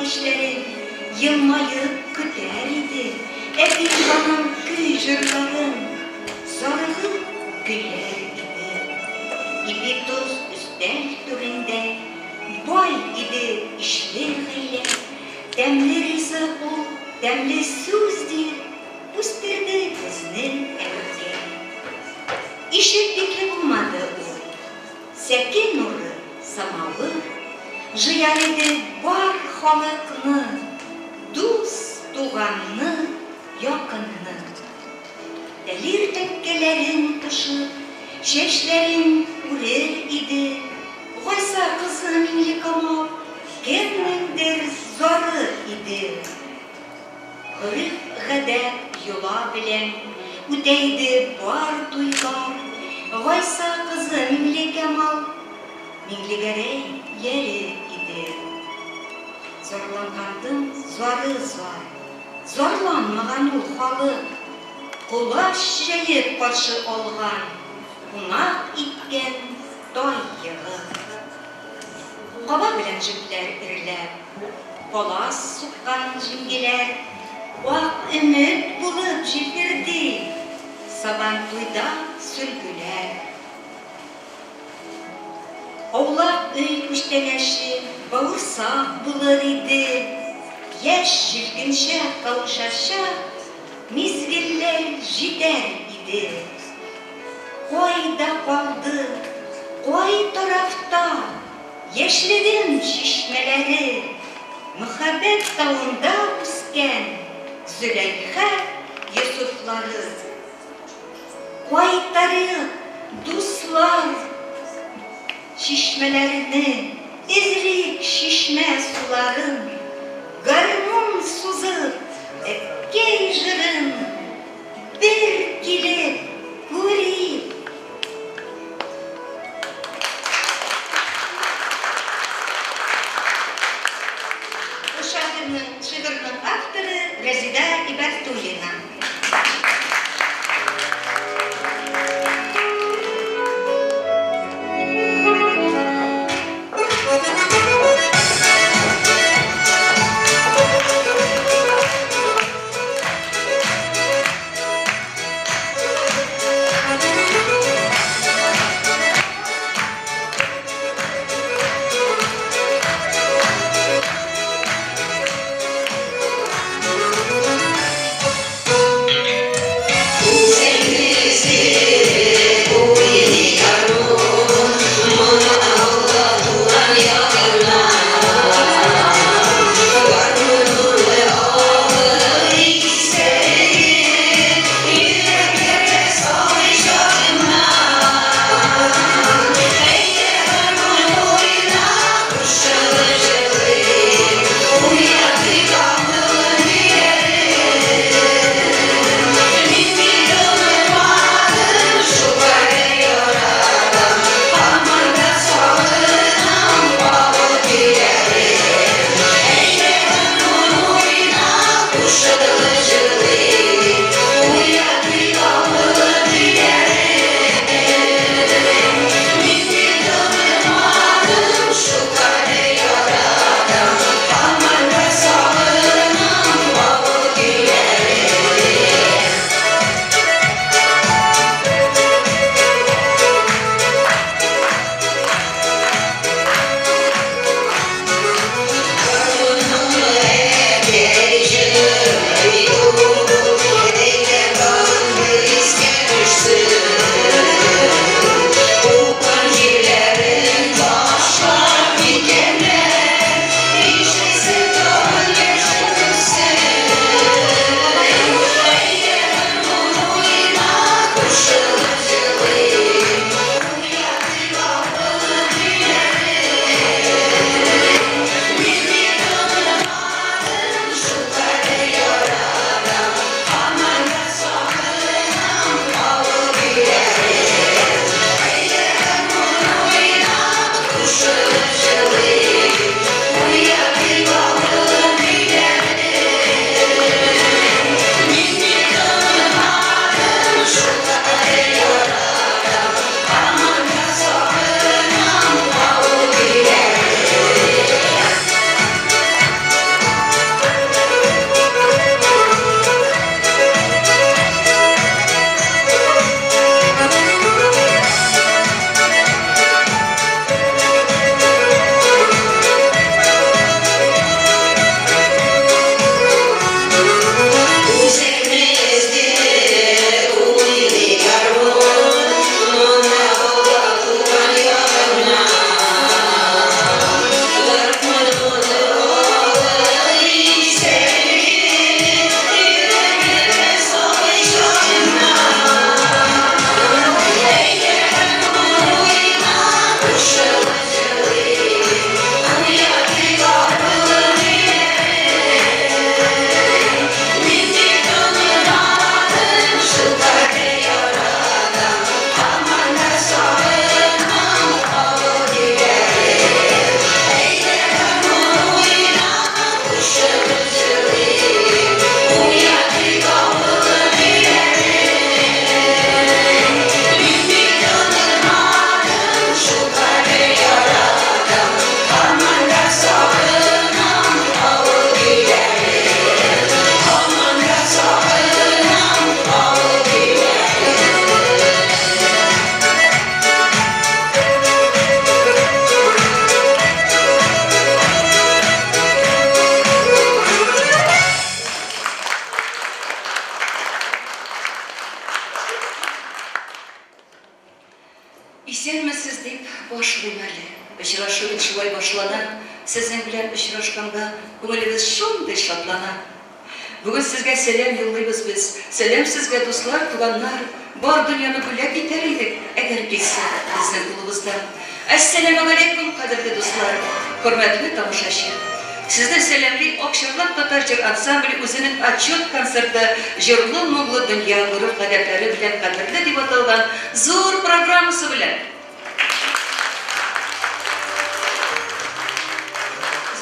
кичләрен Елмаеп көтәр иде Әби аның көй-җырларын Зарыгып көйләр иде. Ипи-тоз өстәл түрендә Бай иде ишле гаилә. Тәмле ризык ул, тәмле сүз диеп Үстерде безне әнкәй. Ишек бикле булмады ул. Сәке нуры, самавыр Җыяр иде бар халыкны, Дус, туганны, якынны. Тәлир тәккәләрен кушып, Чәчләрен үрер иде. Гайса кызы Миңлекамал Кемнеңдер зары иде. Гореф-гадәт, йола белән Үтә иде бар туйлар. Гайса кызы Миңлекамал Миңлегәрәй яре иде. Зарлангандың зары зар, Зарланмаган ул халык. Колач җәеп каршы алган, Кунак иткән тай егык. Каба белән җепләр эрләп, Палас суккан җиңгиләр, Ак өмет булып җилферди Сабантуйда сөлгеләр. Аулак өй күчтәнәче Бавырсак булыр иде, Яшь җилкенчәк кавышачак Мизгелләр җитәр иде. Кайда калды, кай тарафта Яшьлегем чишмәләре, Мәхәббәт тавында үскән Зөләйха Йосыфлары? Кайтарыйк, дуслар, чишмәләрне, Эзлик чишмә суларын, Гармун сузып, әткәй җырын Бер килеп күрик. Бу шагыйрьнең, шигырьнең авторы Рәзидә Ибәтуллина. Башлыйм әле. Очрашу бит шулай башлана. Сезнең белән очрашканга күңелебез шундый шатлана. Бүген сезгә сәлам юллыйбыз без. Сәлам сезгә, дуслар, туганнар. Бар дөньяны бүләк итәр идек, әгәр килсә безнең кулыбыздан. Әссәламегаләйкүм, кадерле дуслар, хөрмәтле тамашачы! Сезне сәламли Акчарлак татар җыр ансамбле үзенең отчет концерты Җырлы-моңлы дөнья гореф-гадәтләре белән кадерле дип аталган зур программасы белән.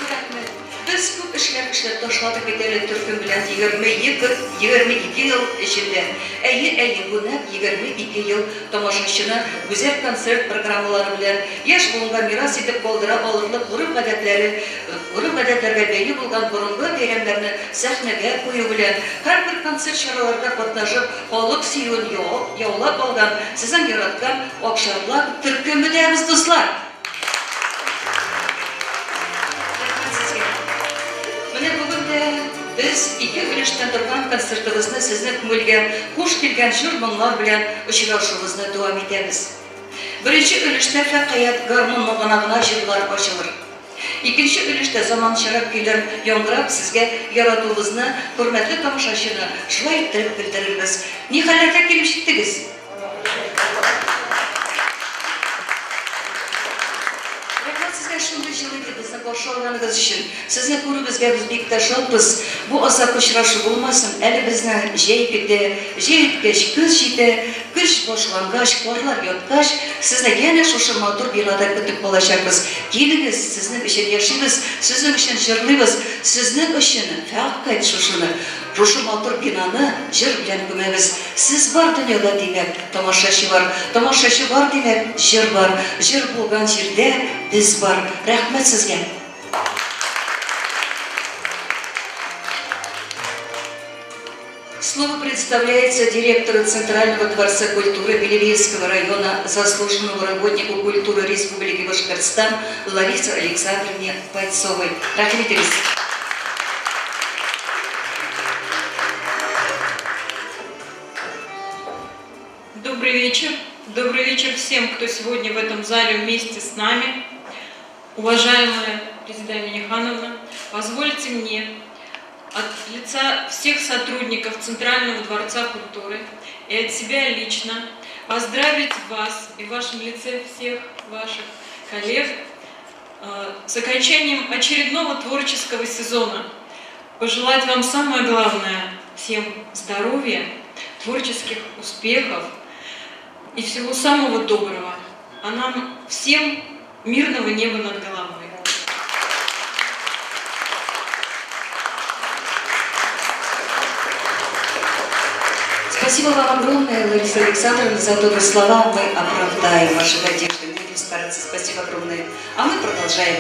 Зур рәхмәт. Без күп эшләр эшләп ташладык бит әле төркем белән 22 ел эчендә. Әйе, әйе, бу нәкъ 22 ел тамашачыны гүзәл концерт программалары белән яшь буынга мирас итеп калдыра алырлык гореф-гадәтләре, гореф-гадәтләргә бәйле булган борынгы бәйрәмнәрне сәхнәгә кую белән, һәрбер концерт чараларда катнашып, халык сөюен яулап алган сезнең яраткан Акчарлак төркеме дә без, дуслар! Рәхмәт сезгә! Менә бүген дә без ике өлештән торган концертыбызны сезнең күңелгә хуш килгән җыр-моңнар белән очрашуыбызны дәвам итәбез. Беренче өлештә фәкыять гармун моңына гына җырлар ачылыр. Икенче өлештә заманчарак көйләр яңгырап, сезгә яратуыбызны, хөрмәтле тамашачыны, шулай иттереп белдерербез. Ни хәлләрдә килеп җиттегез? Рәхмәт сезгә шундый җылы итеп безне каршы алганыгыз өчен. Сезне күрүебезгә без бик тә шатбыз. Бу азаккы очрашу булмасын, әле безне җәй көтә. Җәй үткәч, көз җитә. Көз башлангач, карлар яткач, сезне янә шушы матур бинада көтеп калачакбыз. Килегез, сезнең өчен яшибез, сезнең өчен җырлыйбыз, сезнең өчен фәкать шушыны, шушы матур бинаны җыр белән күмәбез. Сез бар дөньяда, димәк, тамашачы бар. Тамашачы бар, димәк, җыр бар. Җыр булган җирдә без бар. Рәхмәт сезгә! Слово представляется директору Центрального дворца культуры Белебеевского района, заслуженному работнику культуры Республики Башкортостан Ларисе Александровне Бойцовой. Рәхим итегез! Добрый вечер. Добрый вечер всем, кто сегодня в этом зале вместе с нами. Уважаемая Резеда Миннихановна, позвольте мне от лица всех сотрудников Центрального дворца культуры и от себя лично поздравить вас и в вашем лице всех ваших коллег с окончанием очередного творческого сезона. Пожелать вам самое главное – всем здоровья, творческих успехов и всего самого доброго. А нам всем мирного неба над головой. Спасибо вам огромное, Лариса Александровна, за добрые слова. Мы оправдаем ваши надежды. Будем стараться. Спасибо огромное. А мы продолжаем.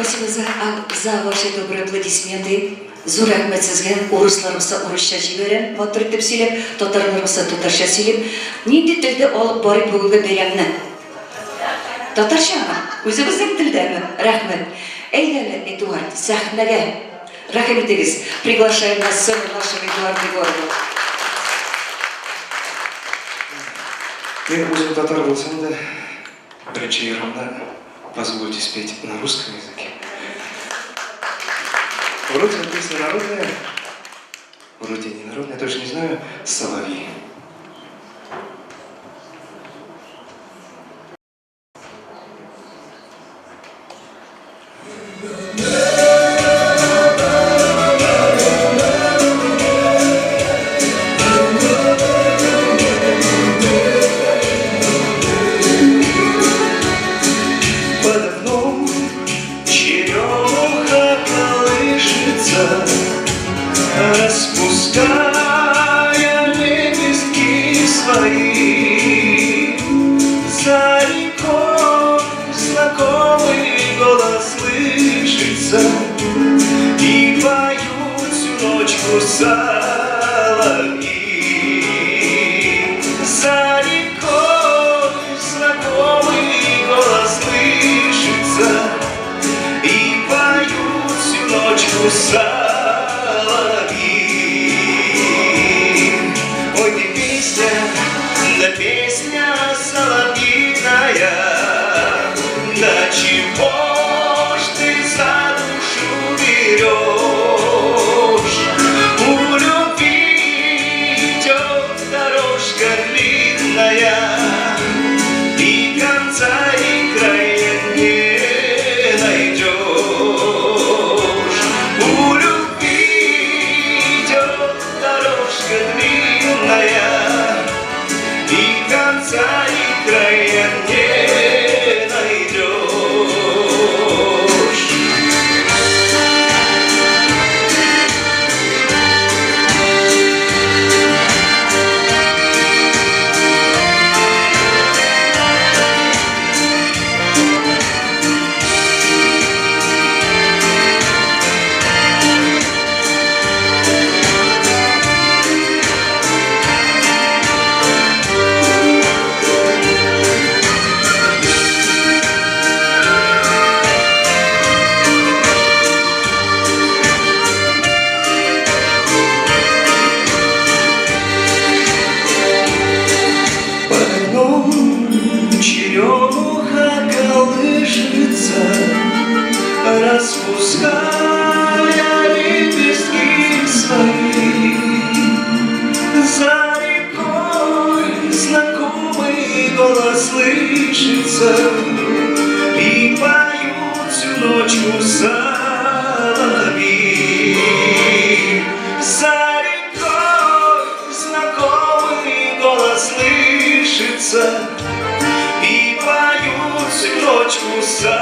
Спасибо за ваши добрые аплодисменты. Зур рәхмәт сезгә. Урыслар булса урысча җибәрәм, матур итеп сөйләп, татарлар булса татарча сөйлим. Нинди телдә алып барыйк бүгенге бәйрәмне? Татарчамы? Үзебезнең телдәме? Рәхмәт. Әйдә әле, Эдуард, сәхнәгә. Рәхим итегез. Приглашаем на сцену нашего Эдуарда Егорова. Мин үзем татар булсам да, беренче җырымда позвольте спеть на русском языке. Вроде песня народная, вроде не народная, точно не знаю, Соловьи. Под окном черемуха колышется. соловьи. За рекой знакомый голос слышится, и поют всю ночку соловьи. Ой, ты песня, да песня соловьиная, да чего ж ты за душу берешь? У любви идет дорожка длинная, и конца и края не найдешь. У любви идет дорожка длинная, и конца и края не найдешь. Под окном черемуха колышется, распуская лепестки свои. За рекой знакомый голос слышится, и поют всю ночку соловьи. За рекой знакомый голос слышится, и поют всю ночку соловьи.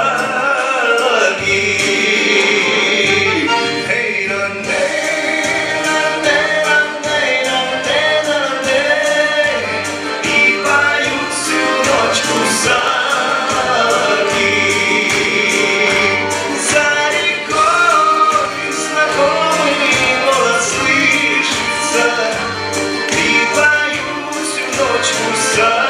Эй, ра, ней, ра, ней, ра, ней, ра, ней, ра, ней. И поют всю ночку соловьи. За рекой знакомый голос слышится, и поют всю ночку соловьи.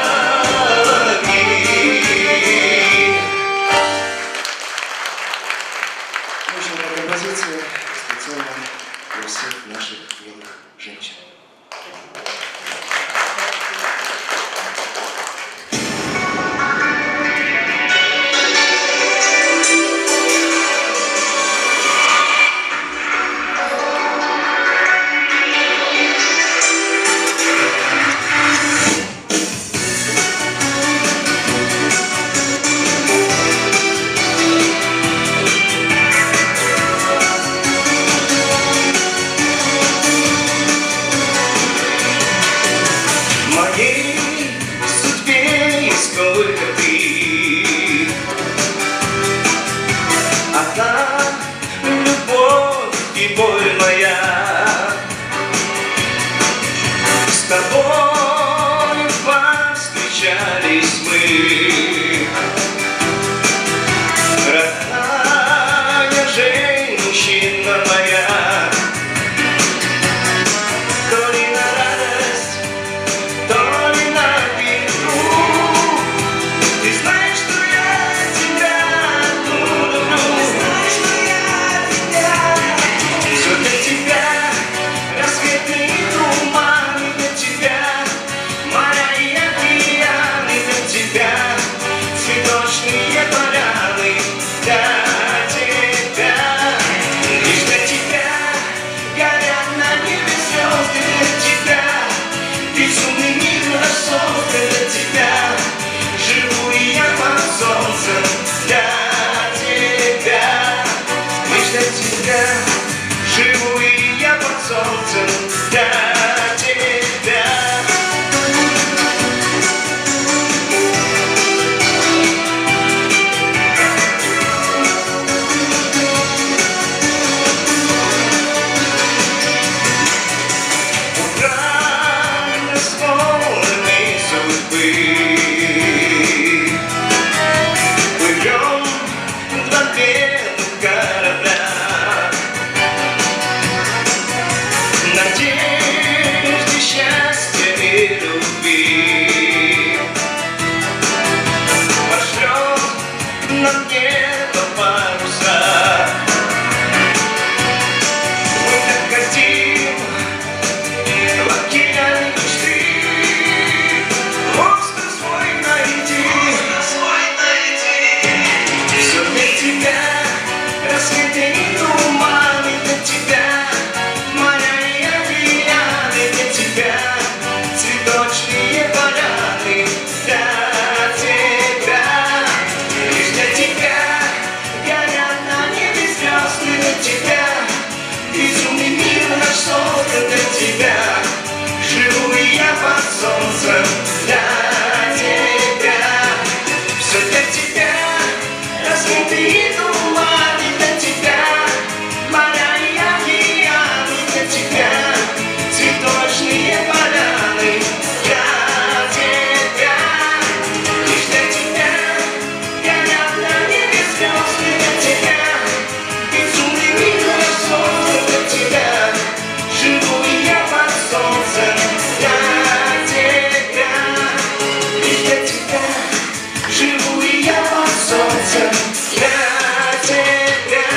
на небо паруса. Мы так хотим в океане мечты остров свой найти. Все для тебя, рассветы и туманы для тебя, моря и океаны для тебя, цветочные поляны для тебя, лишь для тебя горят на небе звезды для тебя, безумный мир наш создан для тебя, живу я под солнцем для тебя, все для тебя, размытые туманы для тебя, моря и океаны для тебя, цветочные поляны для тебя, лишь для тебя горят на небе звезды для тебя, безумный мир наш создан для тебя, живу я под солнцем для тебя, лишь для тебя, живу я под солнцем для тебя.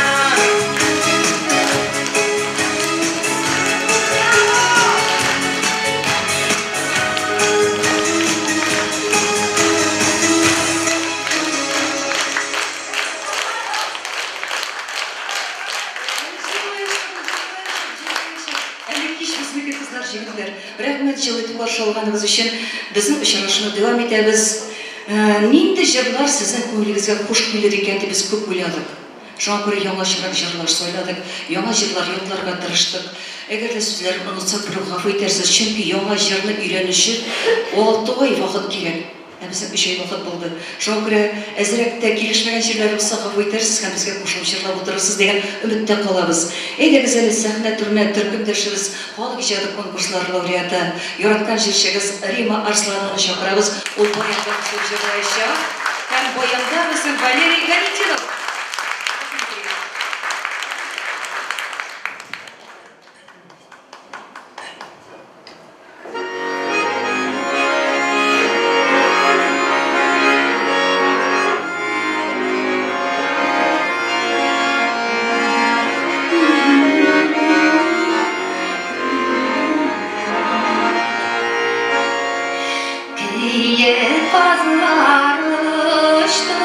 Әле кич безнеке, кызлар, җегетләр. Рәхмәт җылы итеп каршы алганыгыз өчен. Безнең очрашуны дәвам итәбез. Нинди җырлар сезнең күңелегезгә хуш килер икән дип без күп уйладык. Шуңа күрә яңачарак җырлар сайладык, яңа җырлар ятларга тырыштык. Әгәр дә сүзләрен онытсак, берүк гафу итәрсез, чөнки яңа җырны өйрәнү өчен 6 ай вакыт кирәк. Ә безнең өч ай вакыт булды. Шуңа күрә әзрәк тә килешмәгән җирләре булса, гафу итәрсез һәм безгә кушылып җырлап утырырсыз дигән өметтә калабыз. Әйдәгез әле сәхнә түренә төркемдәшебез, халык иҗаты конкурслары лауреаты, яраткан җырчыгыз Рима Арсланованы чакырабыз. Ул баянда кушылып җырлаячак. Һәм баянда безнең Валерий Галетдинов. Киек казлар очты.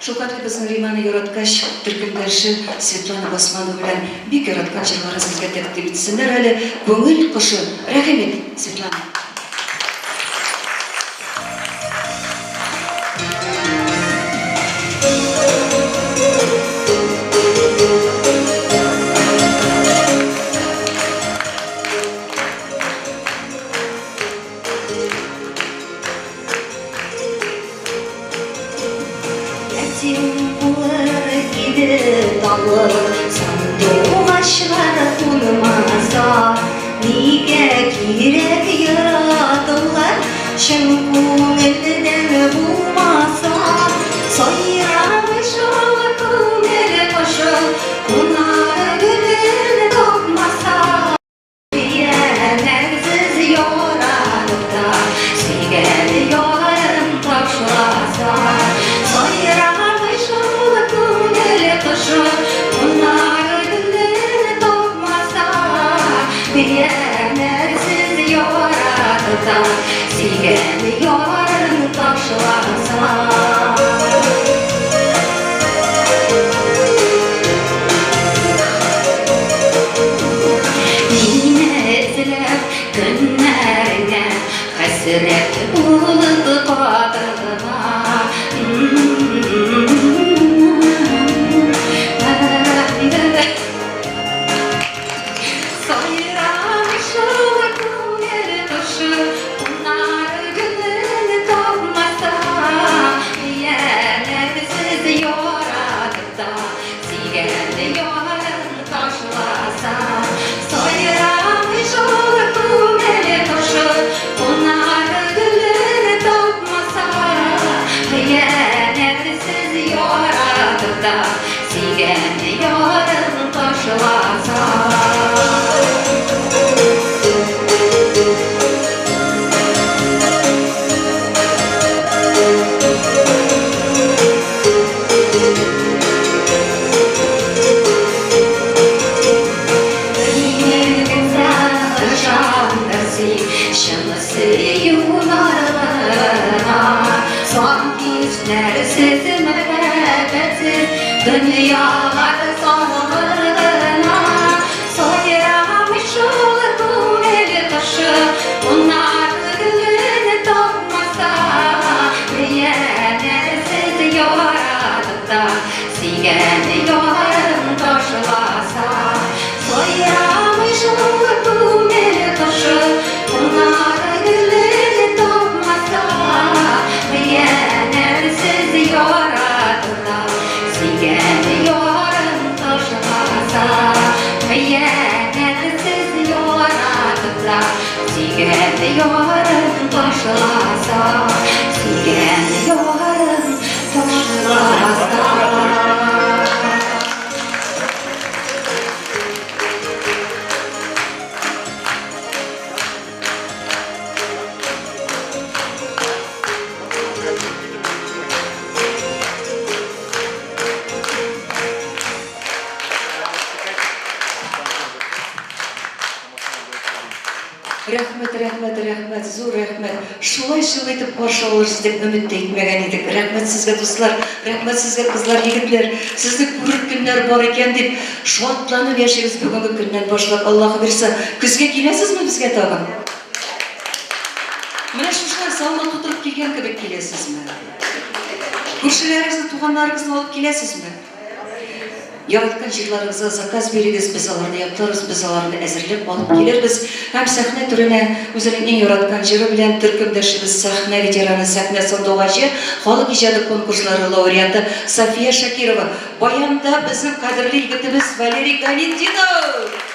Шулкадәр безнең Риманы яраткач, төркемдәше Светлана Басманова белән бик яраткан җырларын сезгә тәкъдим итсеннәр әле, Күңел кошы. Рәхим ит, Светлана. Әтиң булыр иде татлы, Сандугачлар кунмаса. Нигә кирәк яратулар, Чын күңелдән булмаса? Сайрамый шул күңел кошы, Кунар гөлен тапмаса. Хыянәтсез яратып та, сөйгән ярын ташласа. Сайрамый шул күңел кошы, кунар гөлен тапмаса. Хыянәтсез яратып та, сөйгән ярын ташласа. Мине эзләп көннәреңә хәсрәт булып кагылма. Сайрамый шул күңел кошы, кунар гөлен тапмаса, Янәмсез яратып та, сөйгән ярын ташласа. Сайрамый шул күңел кошы, кунар гөлен тапмаса, Хыянәтсез яратып та, сөйгән ярын ташласа. Дөньялар сагына, сайрамый шул күңел кошы, кунар гөлен тапмаса, хыянәтсез яратып та, сөйгән ярын ташласа. Сайрамый шул күңел кошы, кунар гөлен тапмаса, хыянәтсез яратып та, сөйгән ярын ташласа. Хыянәтсез яратып та, сөйгән ярын ташласа. Сөйгән ярын ташласа. Рәхмәт, рәхмәт, рәхмәт, зур рәхмәт. Шулай җылы итеп каршы алырсыз дип өмет тә итмәгән идек. Рәхмәт сезгә, дуслар, рәхмәт сезгә, кызлар, егетләр. Сезне күрер көннәр бар икән дип шатланып яшибез бүгенге көннән башлап. Аллаһы бирса, көзгә киләсезме безгә тагын? Менә шушылай залны тутырып килгән кебек киләсезме? Күршеләрегезне, туганнарыгызны алып киләсезме? Яраткан җырларыгызга заказ бирегез, без аларны ятларбыз, без аларны әзерләп алып килербез. Һәм сәхнә түренә үзенең иң яраткан җыры белән төркемдәшебез, сәхнә ветераны, сәхнә сандугачы, халык иҗады конкурслары лауреаты София Шакирова, баянда безнең кадерле егетебез Валерий Галетдинов!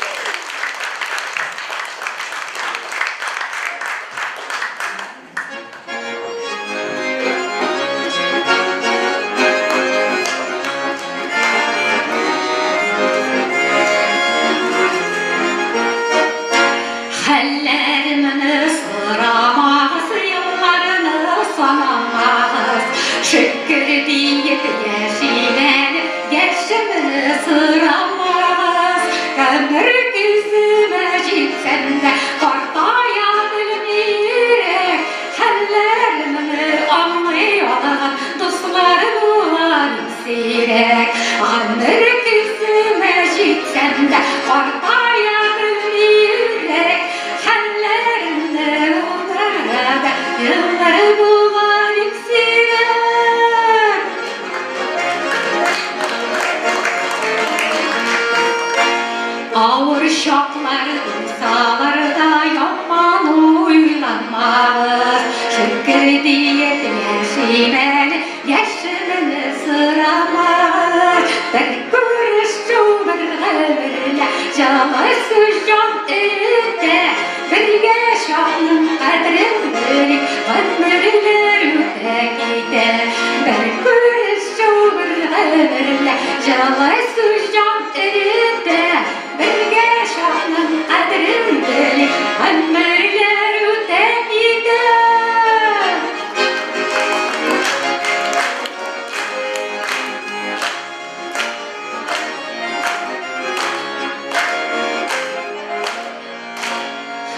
Хәлләремне сорамагыз, елларны санамагыз. Шөкер диеп яшим әле, яшемне сорамагыз. Гомер көземә җитсәм дә, картая белми йөрәк. Хәлләремне аңлый алган дуслар булар. Җылы сүз җан эретә, Бергә чакның кадерен белик, Гомерләр үтә китә.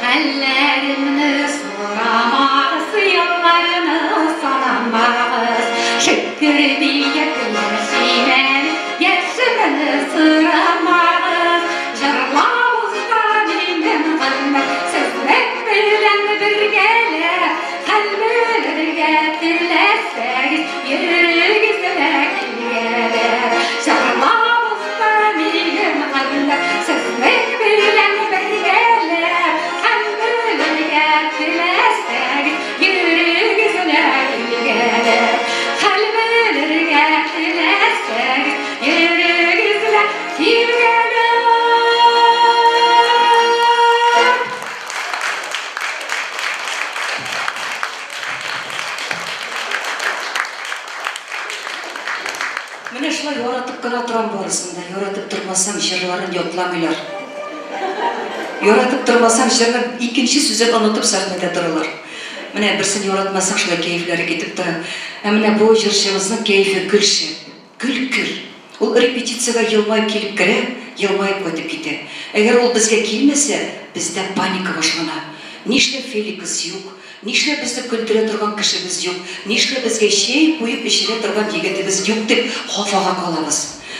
Хәлләремне сорамагыз, елларны санамагыз. Шөкер диеп яшим әле, яшемне сорамагыз. Җырлап узган минем гомер, сезнең белән бергәләп, хәл белергә теләсәгез, йөрегез дә килгәләп. Җырлап узды минем гомер, сезнең белән бергәләп, хәл белергә теләсәгез, йөрегез дә килгәләп. Хәл белергә теләсәгез, йөрегез дә килгәләп. Менә шулай яратып кына торам барысын да. Яратып тормасаң, җырларын ятламыйлар. Яратып тормасаң, җырның икенче сүзен онытып сәхнәдә торалар. Менә берсен яратмасаң, шулай кәефләре китеп тора. Ә менә бу җырчыбызның кәефе гел шәп, гел көр. Ул репетициягә елмаеп килеп керә, елмаеп кайтып китә. Әгәр ул безгә килмәсә, бездә паника башлана. Нишләп Феликс юк? Нишләп безне көлдерә торган кешебез юк, нишләп безгә чәй куеп эчерә торган егетебез юк дип хафага калабыз.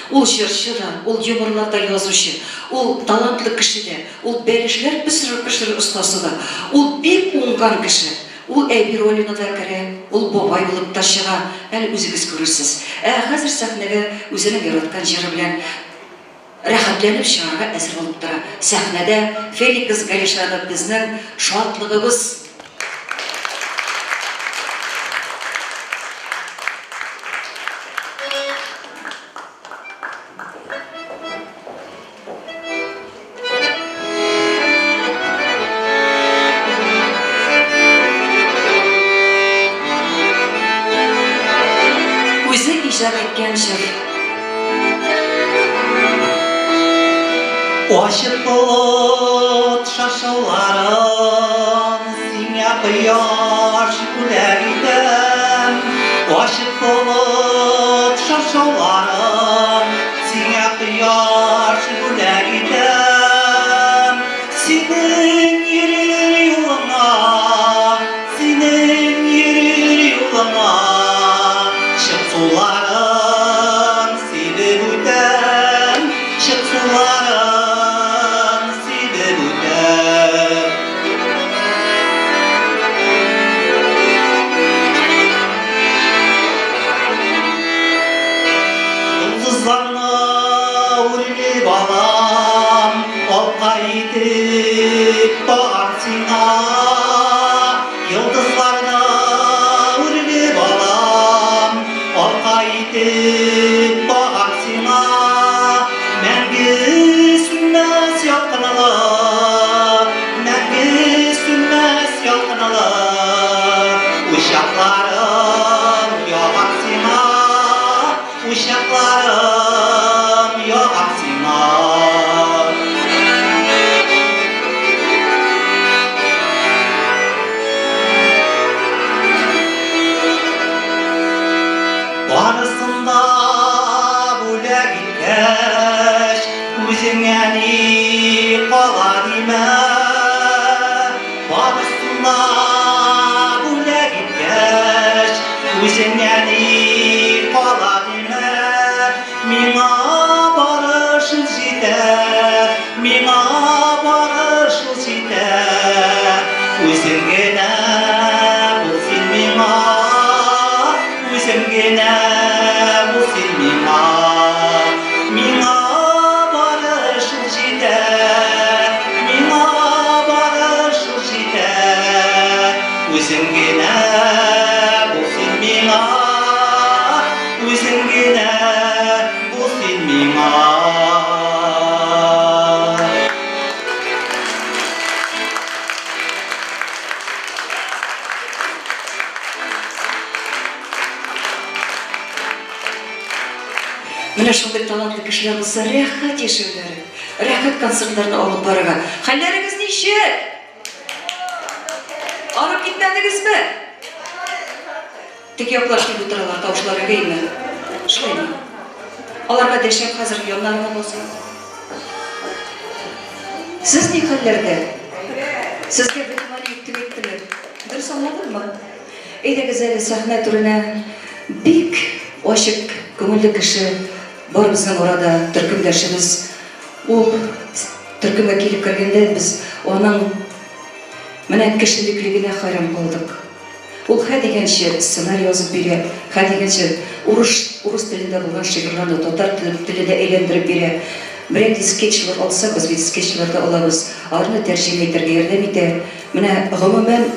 Ул җырчы да, ул юморлар да язучы, ул талантлы кеше дә, ул бәлешләр пешерү пешерү остасы да, ул бик уңган кеше. Ул әби роленә дә керә, ул бабай булып та чыга, әле үзегез күрерсез. Ә хәзер сәхнәгә үзенең яраткан җыры белән Рәхәтләнеп чыгарга әзер булып тора. Сәхнәдә Феликс Галишанов безнең шатлыгыбыз. Үзе иҗат иткән җыр. Ачык болыт шашауларын сиңа кояш бүләк итәм. Ачык болыт шашауларын сиңа кояш бүләк итәм. Синең йөрер юлыңа, синең йөрер юлыңа чык суларын сибеп үтәм, чык суларын сибеп үтәм. Йолдызларны үрелеп алам, Алка итеп тагам сиңа. Йолдызларны үрелеп алам, Алка итеп тагам сиңа. Мәңге сүнмәс ялкынлы, Мәңге сүнмәс ялкынлы Учакларым ягам сиңа. Учакларым ягам сиңа. Барысын да бүләк иткәч, үзеңә ни кала димә. Барысын да бүләк иткәч, үзеңә ни кала димә. Миңа бары шул җитә, миңа бары шул җитә. Үзең генә бул син миңа, үзең генә бул син миңа. Миңа бары шул җитә, миңа бары шул җитә. Үзең генә бул син миңа, үзең генә бул син миңа. Менә шундый талантлы кешеләр булса, рәхәт яшәүләре, рәхәт концертларны алып барырга. Хәлләрегез ничек? Арып китмәдегезме? Теге яклар килеп утыралар, тавышлары гөйме? Шулаймы? Аларга дәшәм хәзер, яннарына басам. Сез ни хәлләрдә? Сезгә внимание юк дип әйттеләр. Дөрес аңладыммы? Әйдәгез әле сәхнә түренә. Бик ачык күңелле кеше бар безнең арада, төркемдәшебез. Ул төркемгә килеп кергәндә без аның менә кешелеклегенә хәйран калдык. Ул хә дигәнче сценарий язып бирә, хә дигәнче урыс, урыс телендә булган шигырьләрне татар теленә әйләндереп бирә. Берәр скетчлар алсак, без бит скетчлар да алабыз, аларны тәрҗемә итәргә ярдәм итә. Менә, гомумән,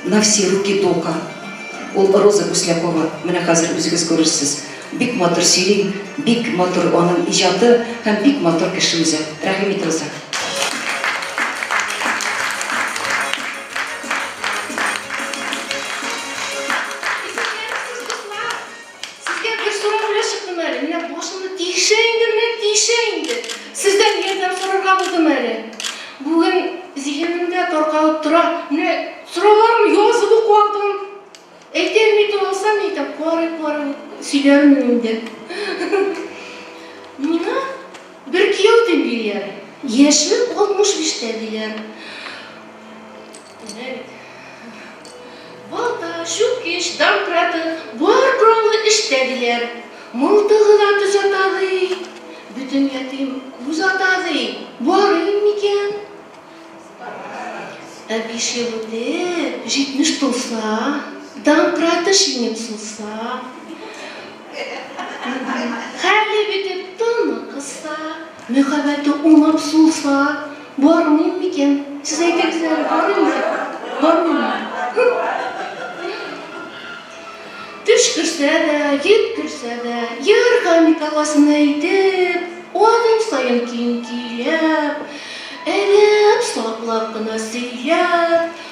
на все руки дока. Ул Роза Гуслякова, менә хәзер үзегез күрерсез. Бик матур сөйли, бик матур аның иҗаты һәм бик матур кеше үзе. Рәхим ит, Роза. Исәнмесез, дуслар! Сезгә бер сорау белән чыктым әле. Менә башымны тишә инде, менә тишә инде. Сездән ярдәм сорарга булдым әле. Бүген зиһенемдә таркалып тора. Менә сорауларымны язып ук алдым. Әйтә алмый тора алсам, әйтәм, карый-карый сөйләрмен инде. Миңа бер кияү диләр. Яше 65-тә диләр. Менә бит. Балта, чүкеч, домкраты, бар коралы эштә диләр. Мылтыгы да төз ата ди. Бөтен ятим күз ата ди. Барыйм микән? Ә биш ел үтеп, 70 тулса, домкраты шиңеп сулса, хәле бетеп, тыны кысса, Мөхәббәте уңып сулса, бармыйм микән? Сез әйтегез әле, барыйм микән? Бармыйммы? Төчкерсә дә, йөткерсә дә, Ярга Николасын әйтеп, адым саен киң көйләп, әдәп саклап кына сөйләп,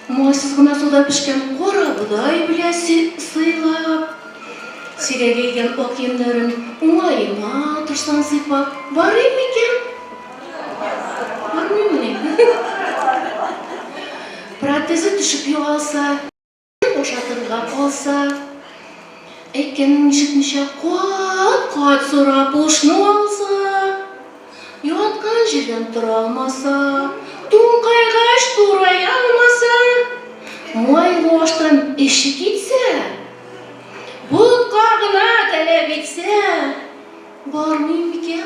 майсыз гына суда пешкән карабодай белән сыйлап, Сирәгәйгән ак йоннарын уңаема торсаң сыйпап, барыйм микән? Бармыймыни? Протезы төшеп югалса, ашатырга калса, әйткәнен ишетмичә кат-кат сорап ушны алса, яткан җирдән тора алмаса, туңкайгач турая алмаса, майлы аштан эче китсә, Ботка гына таләп итсә, бармыйм микән?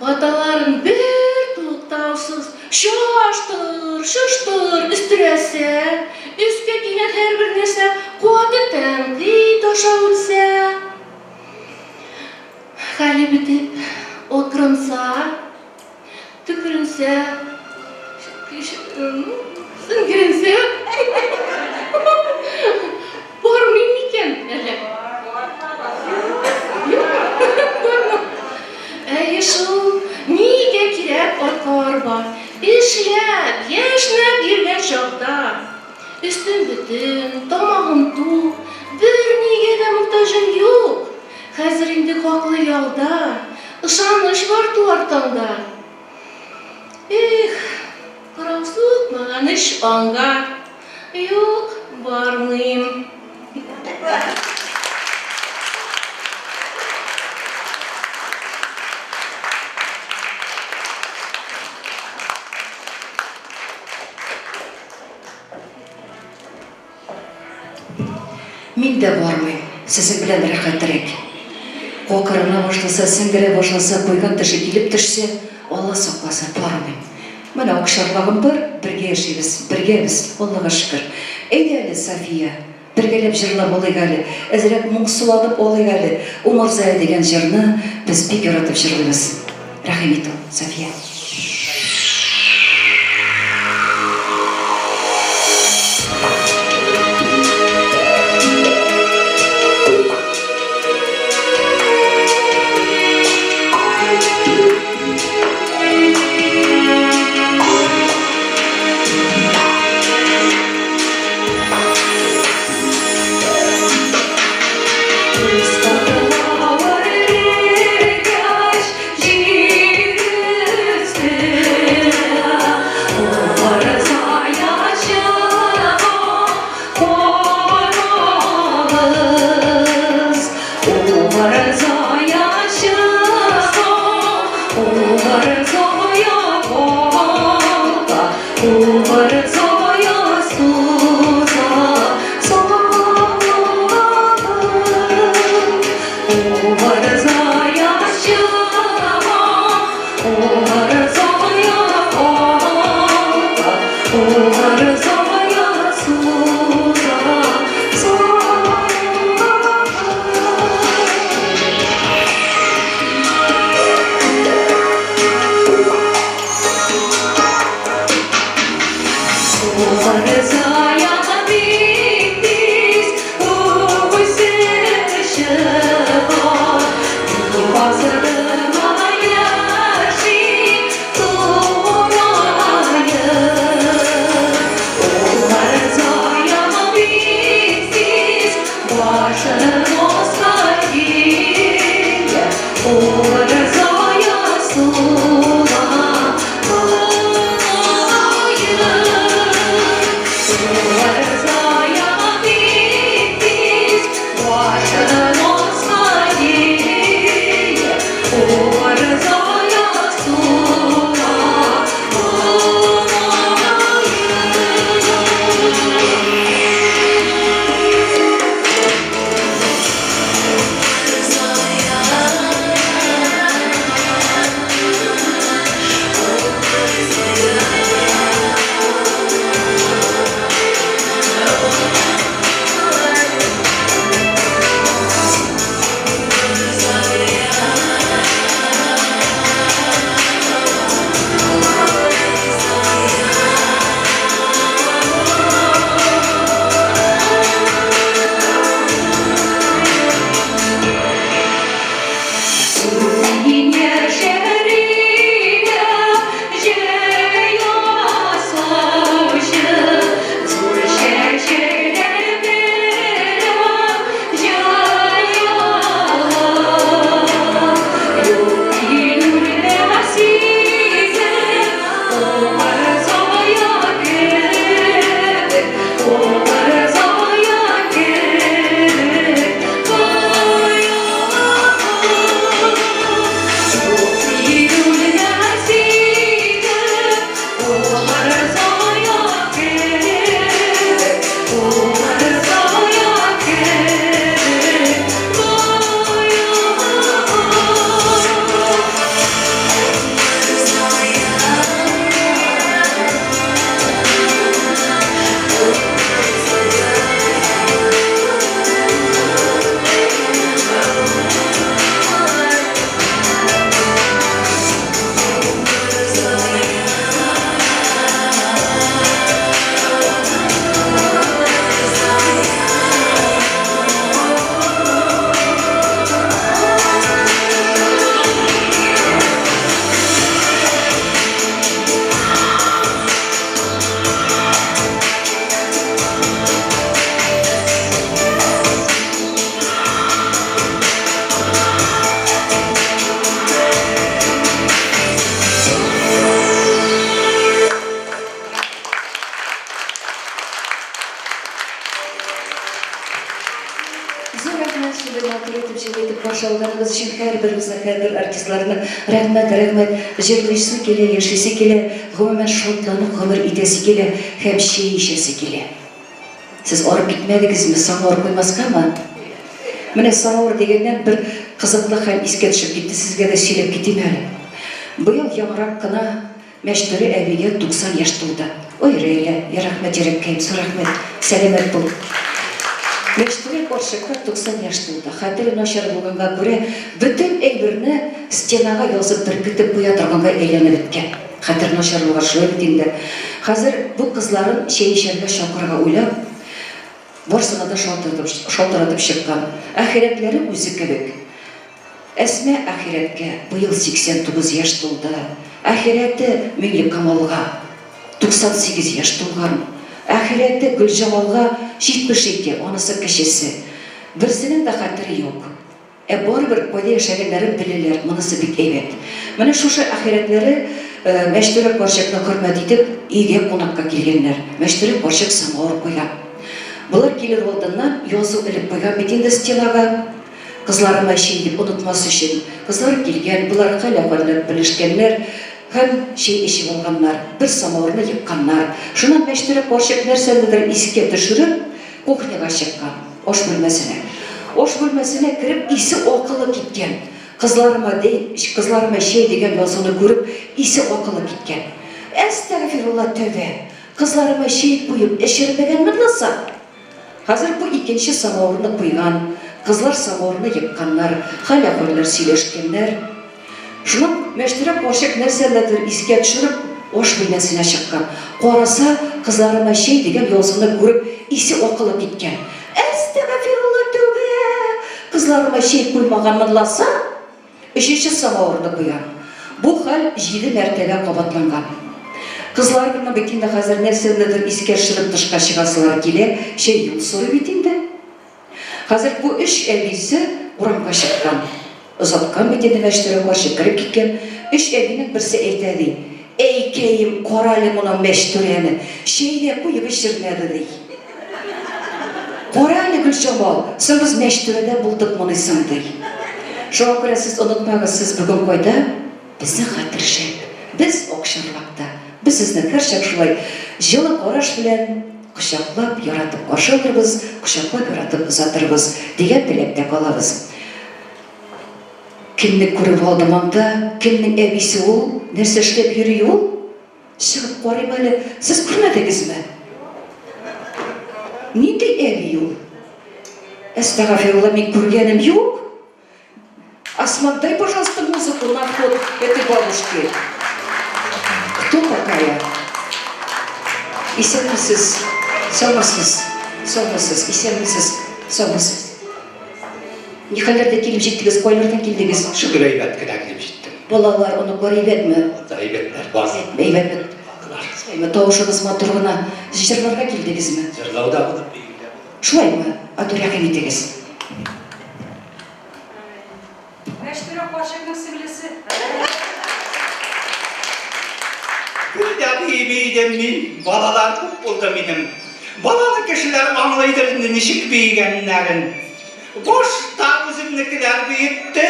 Хаталарын бер туктаусыз чаштыр, шыштыр өстерәсә, өскә килгән һәрбер нәрсә каты тәнкыйть аша үтсә, хәле бетеп, акырынса, Төкеренсә, сеңгеренсә, бармыйм микән әллә? Бармам. Әйе шул, нигә кирәк атка арба? Эшләп, яшьнәп йөргән чакта, өстем бөтен, тамагым тук, бернигә дә мохтаҗым юк. Хәзер инде хаклы ялда, Ышаныч бар туар таңда. Эх, кырау сукмаган өч аңга, Юк, бармыйм. Мин дә бармыйм, сезнең белән рәхәтрәк. Кокырына башласа, сеңгерә башласа, куйган теше килеп төшсә, Алла сакласын, бармыйм. Менә акчарлагым бар, бергә яшибез, бергәбез, Аллага шөкер. Әйдә әле, София, бергәләп җырлап алыйк әле, әзрәк моңсуланып алыйк әле. Умырзая дигән җырны без бик яратып җырлыйбыз. Рәхим ит ул, София. Аз гына яши тураеп. Умырзая бик тиз башын аска ия, Умырзая сула тураеп. Умырзая бик тиз башын аска ия, Умырзая сула тураеп. Син яшәргә җәй ясаучы, зур чәчәкләр белән җәялар. Юк килүләр сизеп, умырзая кебек, умырзая кебек каялар. Юк килүләр сизеп, умырзая кебек, умырзая кебек каялар. Зур рәхмәт шундый матур итеп, җылы итеп каршы алганыгыз өчен һәрберебезне, һәрбер артистларны. Рәхмәт, рәхмәт. Җырлыйсы килә, яшисе килә, гомумән, шатланып гомер итәсе килә һәм чәй эчәсе килә. Сез арып китмәдегезме? Самавыр куймаскамы? Менә самавыр дигәннән бер кызыклы хәл искә төшеп китте, сезгә дә сөйләп китим әле. Быел яңарак кына Мәчтүрә әбигә 90 яшь тулды. Ой, Рәйлә, я рәхмәт, йөрәккәем, зур рәхмәт, сәламәт бул. Мәчтүрә карчыкка 90 яшь тулды. Хәтере начар булганга күрә, бөтен әйберне стенага язып беркетеп куя торганга әйләнеп беткән. Хәтер начар булгач, шулай бит инде. Хәзер бу кызларын чәй эчәргә чакырырга уйлап, барсына да шалтыратып, шалтыратып чыккан. Ахирәтләре үзе кебек. Әсма ахирәткә быел 89 яшь тулды. Ахирәте Миңлекамалга 98 яшь тулган. Ахирәте Гөлҗамалга 72, анысы кечесе. Берсенең дә хәтере юк. Ә барыбер кайда яшәгәннәрен беләләр, монысы бик әйбәт. Менә шушы ахирәтләре Мәчтүрә карчыкны хөрмәт итеп, өйгә кунакка килгәннәр. Мәчтүрә карчык самавыр куйган. Болар килер алдыннан язу элеп куйган бит инде стенага. Кызларыма чәй дип онытмас өчен. Кызлар килгән, болар хәл-әхвәлләр белешкәннәр һәм чәй эчеп алганнар. Бер самавырны екканнар. Шуннан Мәчтүрә карчык нәрсәнедер искә төшереп, кухняга чыккан, аш бүлмәсенә. Аш бүлмәсенә кереп, исе-акылы киткән. Кызларыма дәй, кызларыма чәй дигән язуны күреп, исе-акылы киткән. Әстәгъфирулла, тәүбә! Кызларыма чәй куеп эчермәгәнмен ласа! Хәзер бу икенче самавырны куйган, кызлар самавырны екканнар, хәл-әхвәлләр сөйләшкәннәр. Шуннан Мәчтүрә карчык нәрсәнедер искә төшереп, аш бүлмәсенә чыккан. Караса, кызларыма чәй дигән язуны күреп, исе-акылы киткән. Әстәгафирулла, тәүбә! Кызларыма чәй куймаганмын ласа! Өченче самавырны куя. Бу хәл җиде мәртәбә кабатланган. Кызларның бит инде хәзер нәрсәнедер искә төшереп тышка чыгасылары килә, чәй юл сорый бит инде. Хәзер бу өч әбисе урамга чыккан. Озаткан бит инде Мәчтүрә карчык, кереп киткән. Өч әбинең берсе әйтә ди, Әйкәем, карале моны Мәчтүрәне, чәй дә куеп эчермәде, ди. Кара әле, Гөлҗамал, соң без Мәчтүрәдә булдыкмыни соң, ди. Шуңа күрә сез онытмагыз, сез бүген кайда? Безнең хәтер шәп. Без Акчарлакта. Без сезне һәрчак шулай җылы караш белән кочаклап, яратып каршы алырбыз, кочаклап, яратып озатырбыз, дигән теләктә калабыз. Кемне күреп алдым анда? Кемнең әбисе ул? Нәрсә эшләп йөри ул? Чыгып карыйм әле. Сез күрмәдегезме? Нинди әби ул? Әстәгафирулла, мин күргәнем юк. Асман, дай, пожалуйста, музыку на вход этой бабушки. Кто такая? Исәнмесез, саумысыз, саумысыз, исәнмесез, саумысыз. Нихәлләрдә килеп җиттегез, кайлардан килдегез? Шөкер, әйбәт кенә килеп җиттем. Балалар, оныклар әйбәтме? Анда әйбәтләр бар. Әйбәтме? Шулаймы? Тавышыгыз матур гына. Җырларга килдегезме? Җырлау да булыр, бию дә булыр. Шулаймы? Ату рәхим итегез. Мәчтүрә карчыкның сеңлесе. Бер дә биеми идем мин, балалар күп булды минем. Балалы кешеләр аңлыйдыр инде ничек биегәннәрен. Башта үземнекеләр биетте,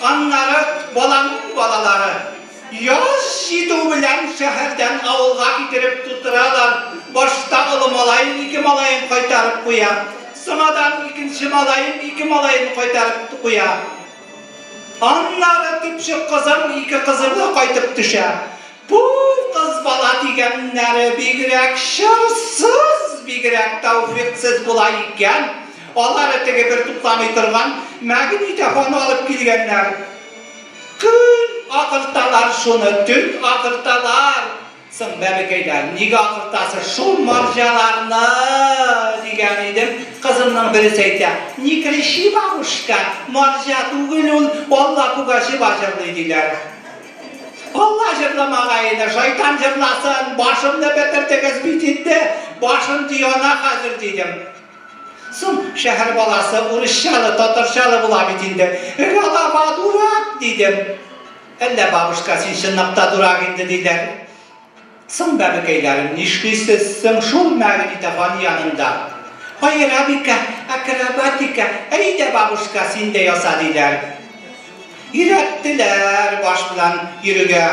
аннары баланың балалары. Яз җитү белән шәһәрдән авылга китереп тутыралар. Башта олы малаем ике малаен кайтарып куя. Соңадан икенче малаем ике малаен кайтарып куя. Аннары төпчек кызым ике кызы белән кайтып төшә. Бу кыз бала дигәннәре бигрәк чырсыз, бигрәк тәүфиксез була икән. Алары теге бер туктамый торган магнитофон алып килгәннәр. Көн акырталар шуны, төн акырталар. Соң, бәбекәйләр, нигә акыртасыз шул марҗаларны, дигән идем. Кызымның бересе әйтә, Не кричи, бабушка, марҗа түгел ул, Алла Пугачева җырлый, диләр. Алла җырламагаены, шайтан җырласын, башымны бетердегез бит инде, башым яна хәзер, дидем. Соң, шәһәр баласы урысчалы, татарчалы була бит инде. Голова дурак, дидем. Әллә, бабушка, син чынлап та дурак инде, диләр. Соң, бәбекәйләрем, нишлисез соң шул магнитофон янында? Аэробика, акробатика, әйдә, бабушка, син дә яса, диләр. Өйрәттеләр баш белән йөрергә.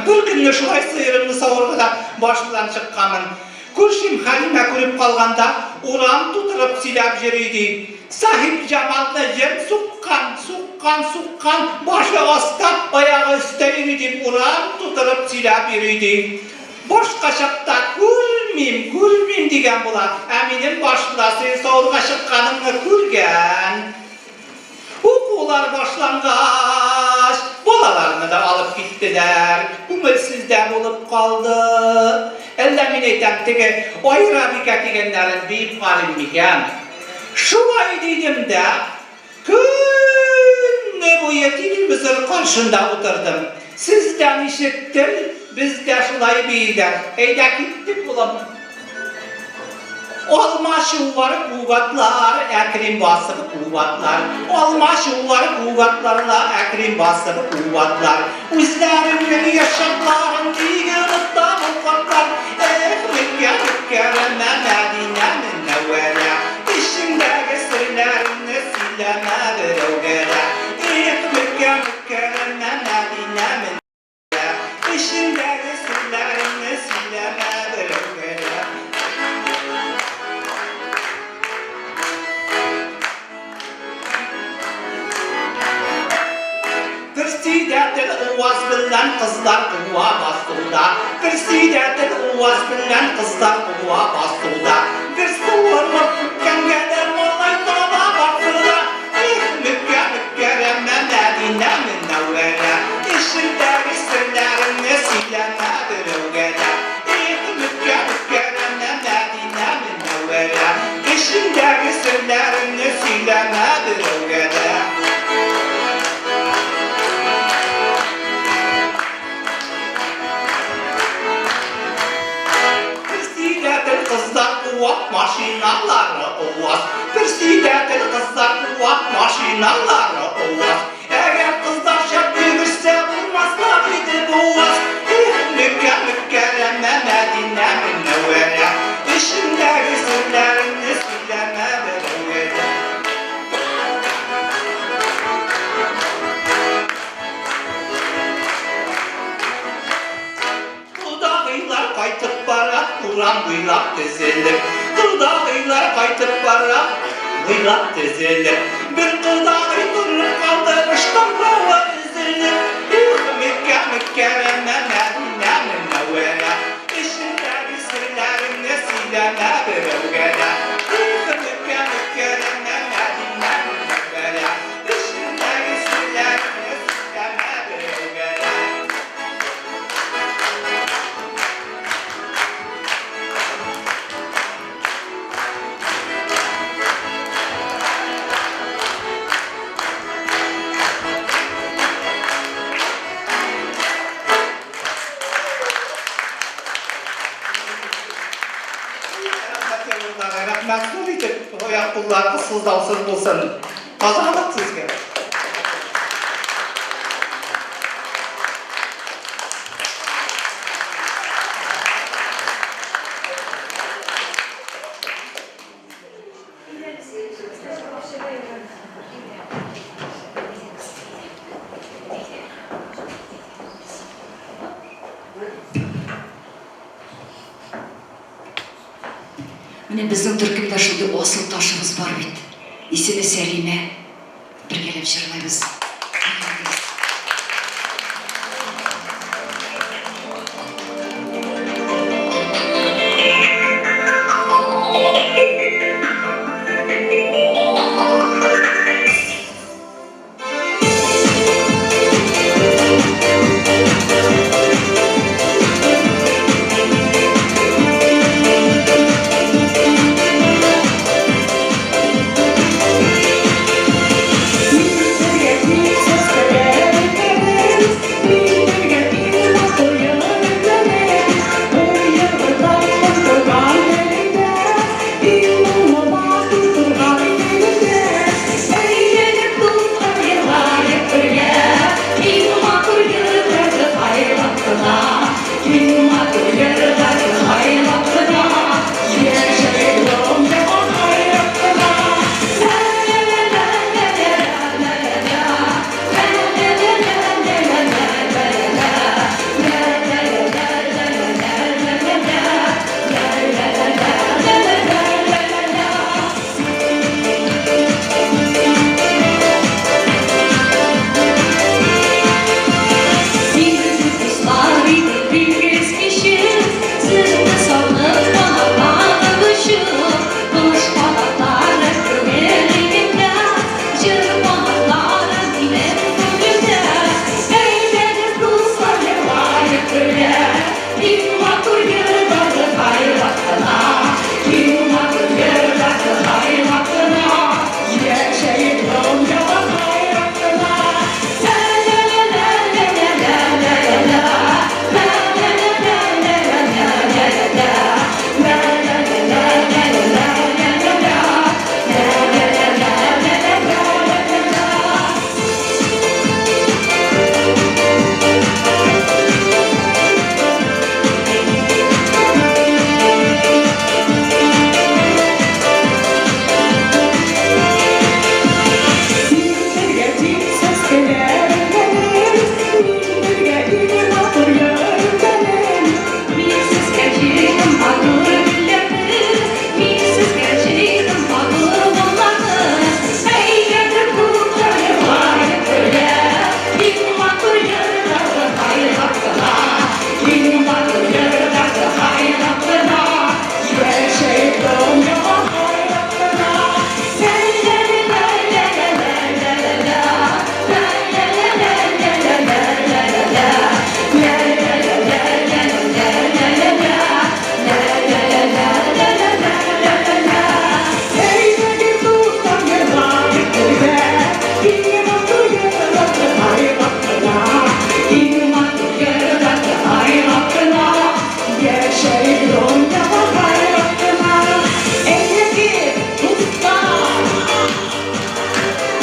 Бер көнне шулай сыерымны савырга да баш белән чыкканмын. Күршем Хәлимә күреп калганда, урам тутырып сөйләп йөри, ди. Сәхипҗамалны җен суккан, суккан, суккан, башы аста, аягы өстә йөри дип урам тутырып сөйләп йөри, ди. Башка чакта күрмим, күрмим дигән була, ә минем баш белән сыер савырга чыкканымны күргән. Укулар башлангач, балаларны да алып киттеләр, күңелсез дә булып калды. Әллә мин әйтәм, теге Айрабикә дигәннәрен биеп карыйм микән? Шулай дидем дә, көне буе телевизор каршында утырдым. Сездә ничектер, бездә шулай бииләр. Әйдә, киттек, улым. Алмачуар күк атлар, әкрен басып күк атлар. Алмачуар күк атларла, әкрен басып күк атлар. Үзләренең яшь чакларын нигә онытта бу картлар? Эх, Мөккә, Мөккәрәмә, Мәдинә, Мөнәвәрә, эчеңдәге серләреңне сөйләмә берәүгә дә. Эх, Мөккә, Мөккәрәмә, Мәдинә, Мөнәвәрә. Эчендәге серләреңне сөйләмә берәүгә дә. Председатель УАЗ белән кызлар куа басуда. Председатель УАЗ белән кызлар куа басуда. Бер суырылып үткәнгә дә малай таба басуда. Эх, Мөккә, Мөккәрәмә, Мәдинә, Мөнәвәрә, Эчеңдәге серләреңне сөйләмә берәүгә дә. Эх, Мөккә, Мөккәрәмә, Мәдинә, Мөнәвәрә, Эчеңдәге серләреңне сөйләмә берәүгә дә. Урам буйлап тезелеп, кодагыйлар кайтып бара. Буйлап тезелеп, бер кодагый торып калды, ыштан бавы өзелеп. Эх, Меккә, Мөккәрәмә, Мәдинә, Мөнәвәрә, эчендәге серләреңне сөйләмә берәүгә дә. Эх, Меккә, Мөккәрәмә, Мәдинә, Мөнәвәрә, эчендәге серләреңне сөйләмә берәүгә дә. Рәхмәт, зур итеп, аяк-кулларыгыз сызлаусыз булсын. Тазалык сезгә. Менә безнең төркемдә шундый асыл ташыбыз бар бит. Исеме Сәлимә. Бергәләп җырлыйбыз. Әйдәгез.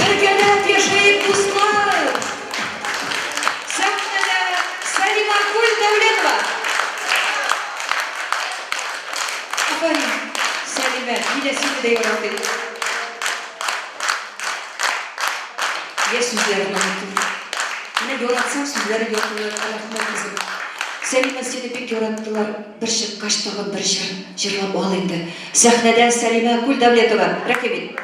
Бергәләп яшәек, дуслар! Сәхнәдә Сәлимәгөл Дәүләтова. Афәрин, Сәлимә, мин дә сине дә яратыйм. Я сүзләрен онытып. Менә яратсаң сүзләре ятылыр, рәхмәт кызым. Сәлимә, сине бик яраттылар. Бер чыккач тагын бер җыр җырлап ал инде. Сәхнәдә Сәлимә Кульдавлетова. Рәхим ит.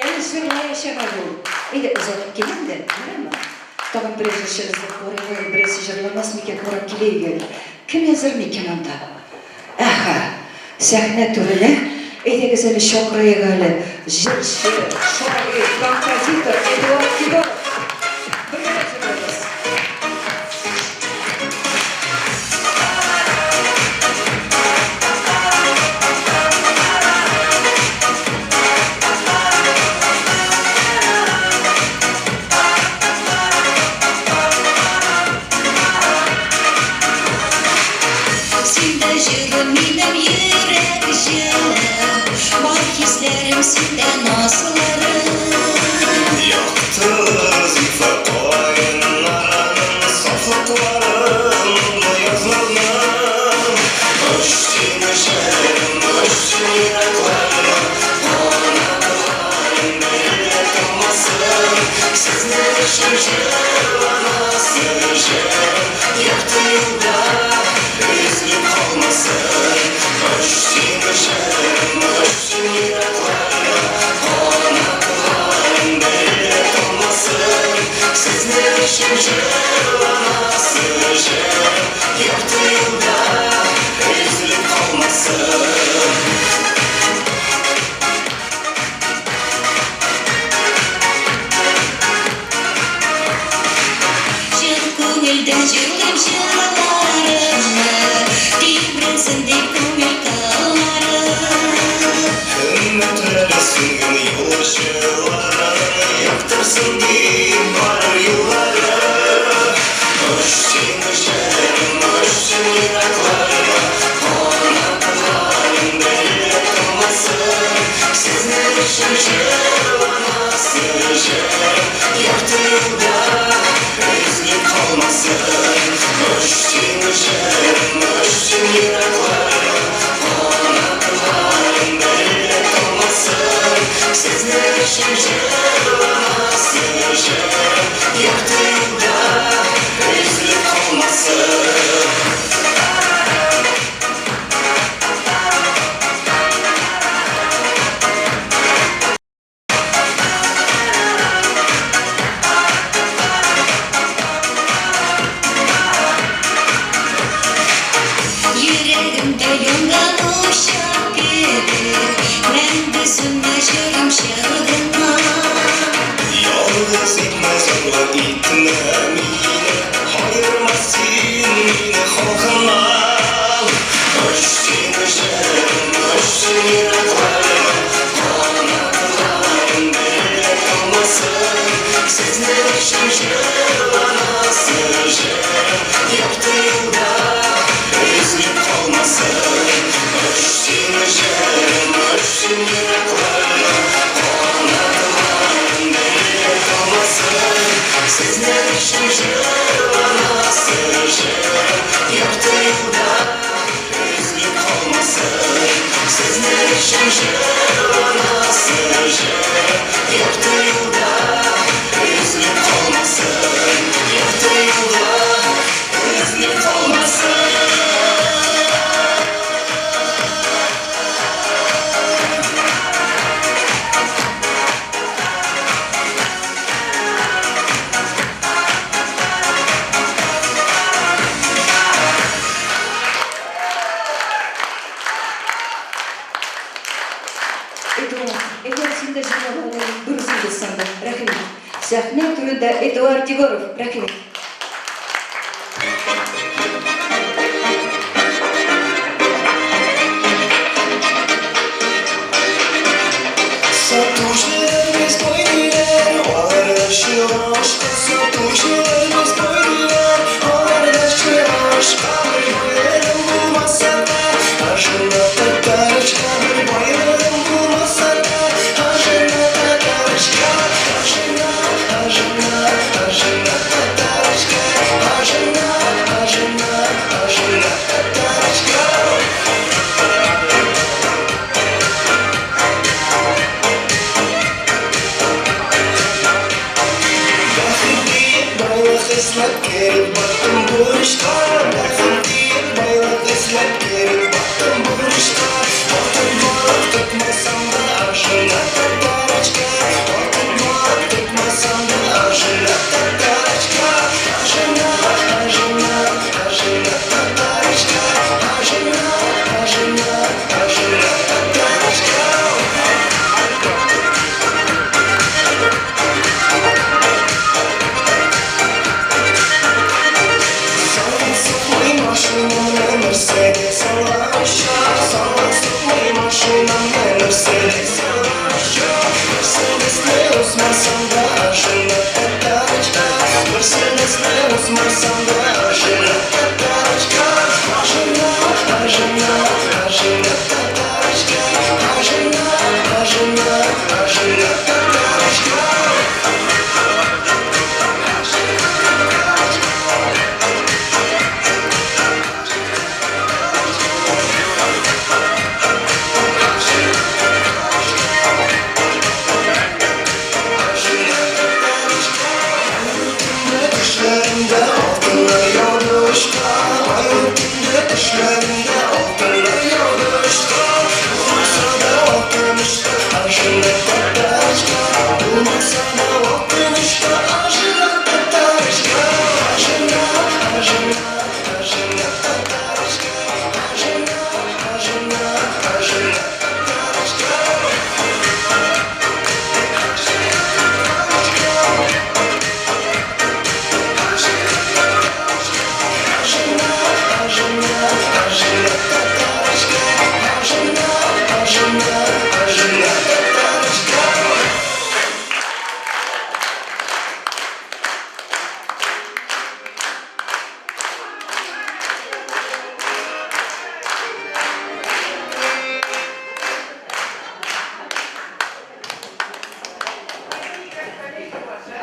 Әле җырлаячак әле ул. Әйдә, озатып килим дә, ярыймы? Тагын берәр җырчыбызны карыйк әле, берәрсе җырламас микән, карап киләйек әле. Кем әзер микән анда? Әһә, сәхнә түренә, әйдәгез әле чакырыйк әле, җырчы, шагыйрь, композитор Эдуард Кибаров. Бергәләп җырлыйбыз. Синдә җылы минем йөрәк җылы, Бар хисләрем синдә назларым. Якты зифа каеннарының сафлыкларын, нурлы язларның. Оч син җырым, оч син еракларга, Канатларым бер дә тормас. калмасын дип барыр юллары. Оч син, җырым, оч син еракларга, Канатларың бер дә талмасын. Сезнең өчен җырланасы җырым, Якты юлда өзелеп калмасын. Оч син, җырым, оч син еракларга, Канатларың бер дә талмасын. Сезнең өчен җырланасы җырым, Якты юлда өзелеп калмасын. Йөрәгемдә янган учак кебек, Мәңге сүнмә җырым чыгыңа. Ялгыз итмә, зарлы итмә мине, Аерма син мине халкыңнан. Оч син, җырым, оч син еракларга, Канатларың бер дә талмасын. Сезнең өчен җырланасы җырым, Якты юлда өзелеп калмасын. Оч син, җырым, оч син еракларга, Канатларың бер дә талмасын. Сезнең өчен җырланасы җырым, Якты юлда өзелеп калмасын. Сезнең өчен җырланасы җырым, Якты юлда өзелеп калмасын. Якты юлда өзелеп калмасын. Эдуард, әгәр син дә җырлаган бер үзең булсаң да, рәхим ит. Сәхнә түрендә Эдуард Егоров, рәхим ит. Сатучылар без бай диләр, алар да чыгашка. Сатучылар без бай диләр, алар да чыгашка. Бер байлыгым булмаса да, ашына татарочка. Бер байлыгым булмаса да, ашына татарочка. Ашына, ашына, ашына татарочка. Ашына, ашына, ашына татарочка. Бәхет диеп байлык эзләп кереп баттым бурычка. Бәхет диеп байлык эзләп кереп баттым бурычка. Алтын балык тотмасам да, ашына татарочка. Алтын балык тотмасам да, ашына татарочка. Ашына, ашына, ашына татарочка. Ашына, ашына, ашына татарочка.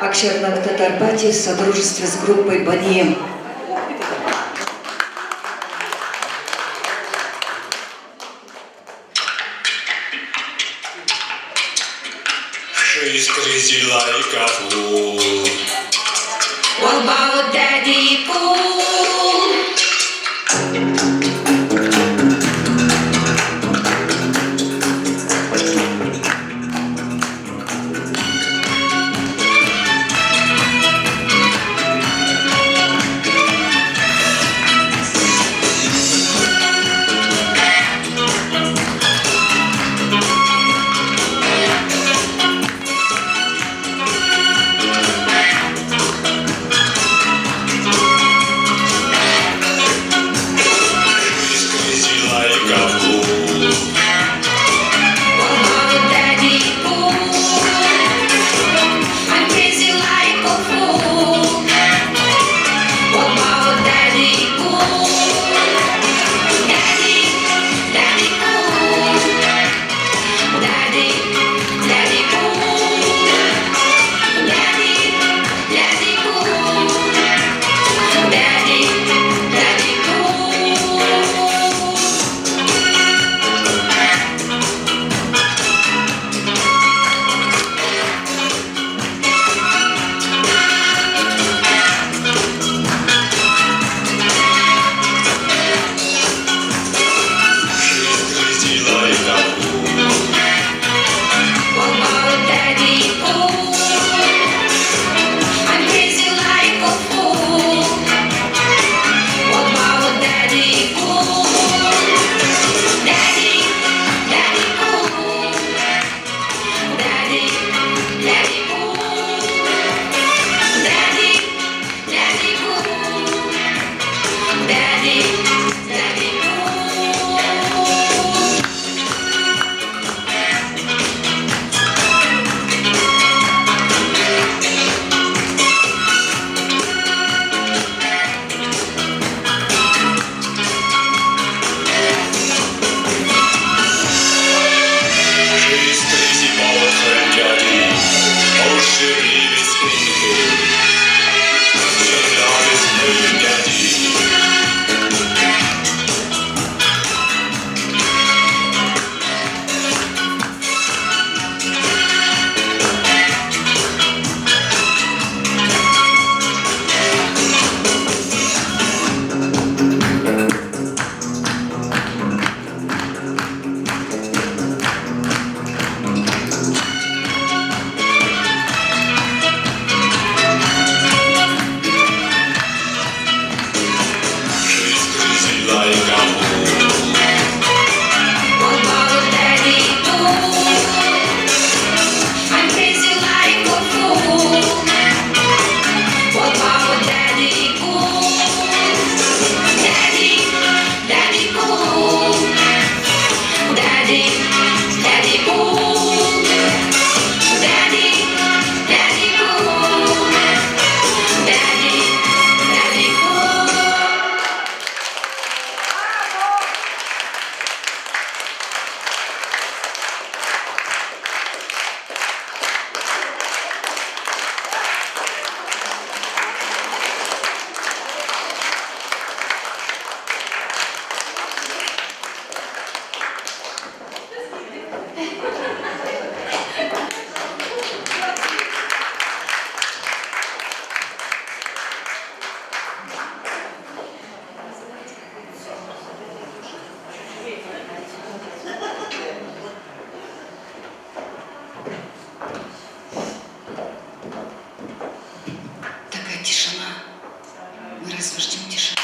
Акчарлак Татар Пати в содружестве с группой Банием. She's crazy like a fool. What about Daddy Cool? She's crazy like a fool. What about Daddy Cool? I'm crazy like a fool. What about Daddy Cool? Daddy, Daddy Cool. Daddy, Daddy Cool. Daddy, Daddy Cool. Daddy, Daddy Cool. She's crazy like a fool. What about Daddy Cool? I'm crazy like a fool. What about Daddy Cool? Daddy, Daddy Cool. Daddy, Daddy Cool. Daddy, Daddy Cool. Daddy, Daddy Cool. She's crazy about her daddy. Oh, she believes in him. She loves her daddy. She's crazy like a fool. What about Daddy Cool? I'm crazy like a fool. What about Daddy Cool? Daddy, Daddy Cool. Daddy, Daddy Cool. Daddy, Daddy Cool. Daddy, Daddy Cool. Такая тишина. Мы разве ждем тишины?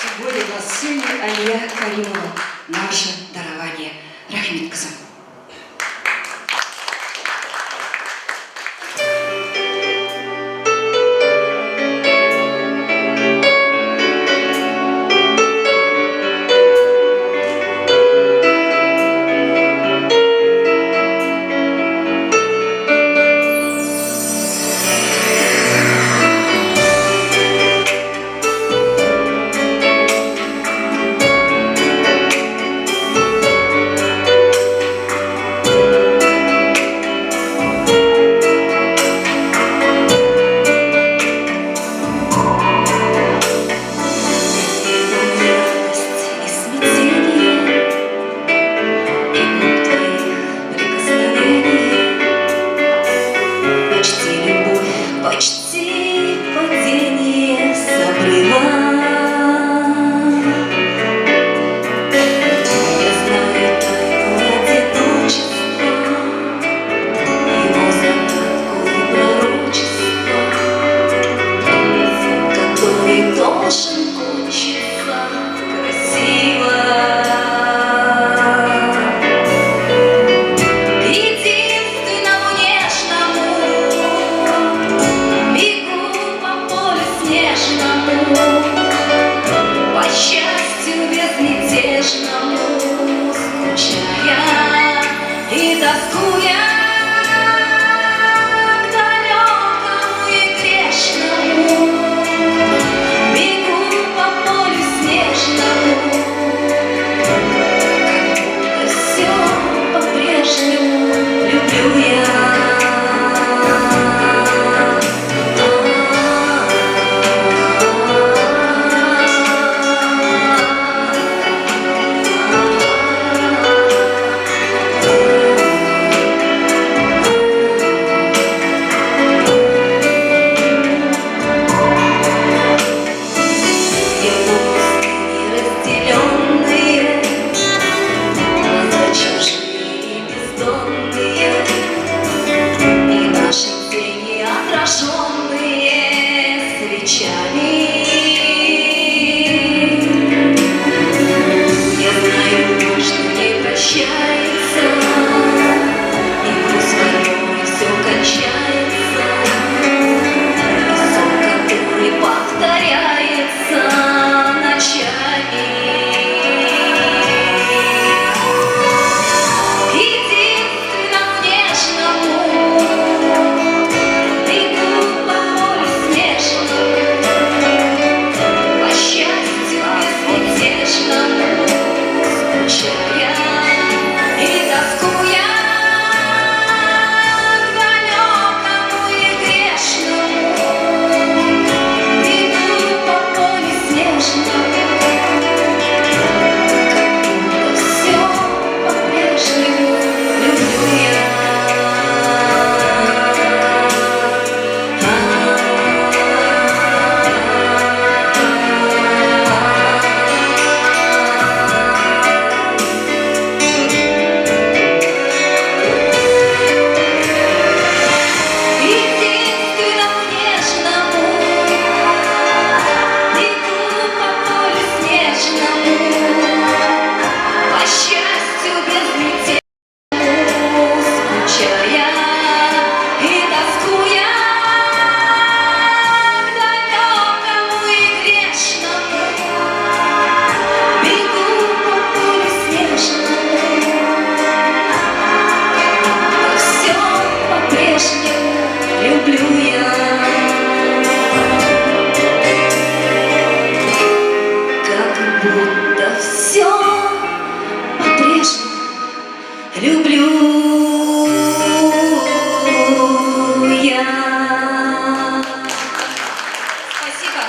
Тем более на сцене Алия Каримова, наше дарование. Рахмет кызым. Thank Люблю я. Спасибо.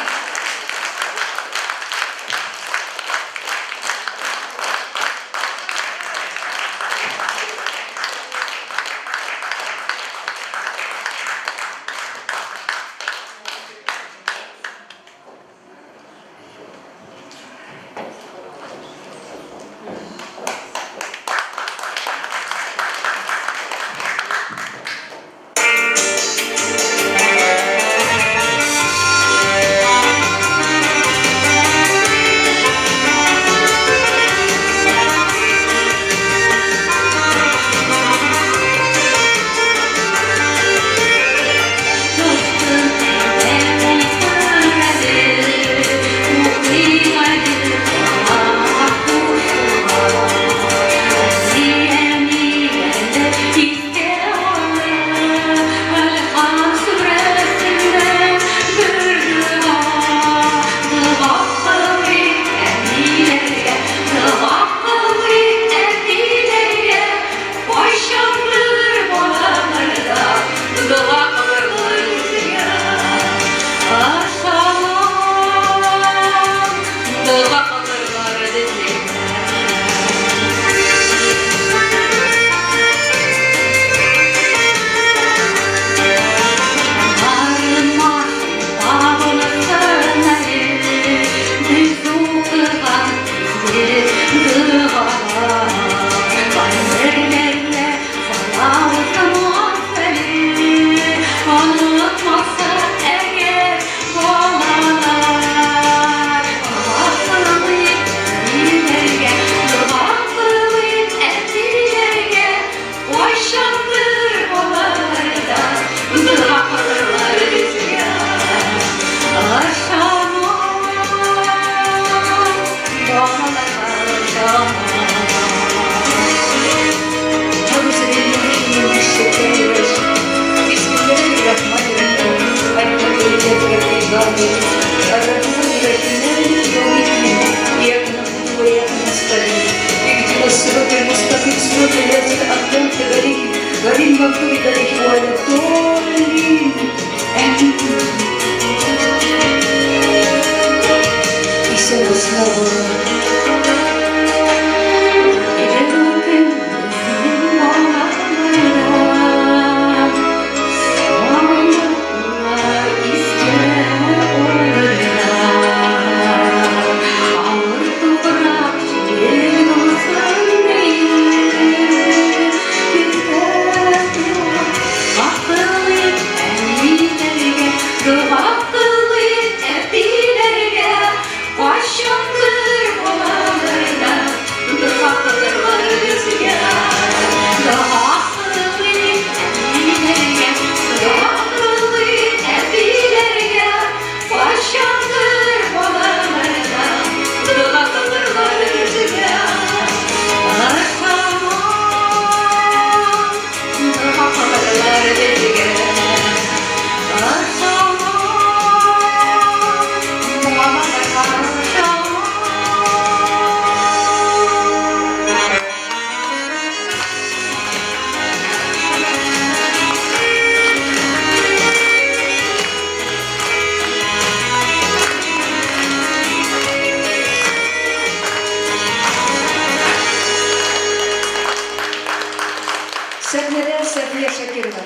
Сәхнәдә Сәфия Шакирова.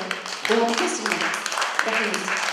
Дәвам итәсеңме? Рәхим ит.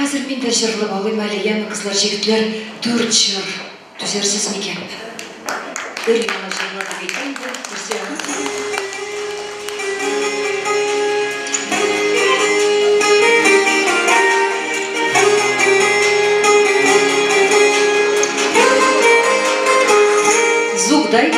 Хәзер мин дә җырлап алыйм әле, яме, кызлар, җегетләр, дүрт җыр. Түзәрсез микән? Өр-яңа җырлар дип әйтәм дә, түзәм. Звук дай.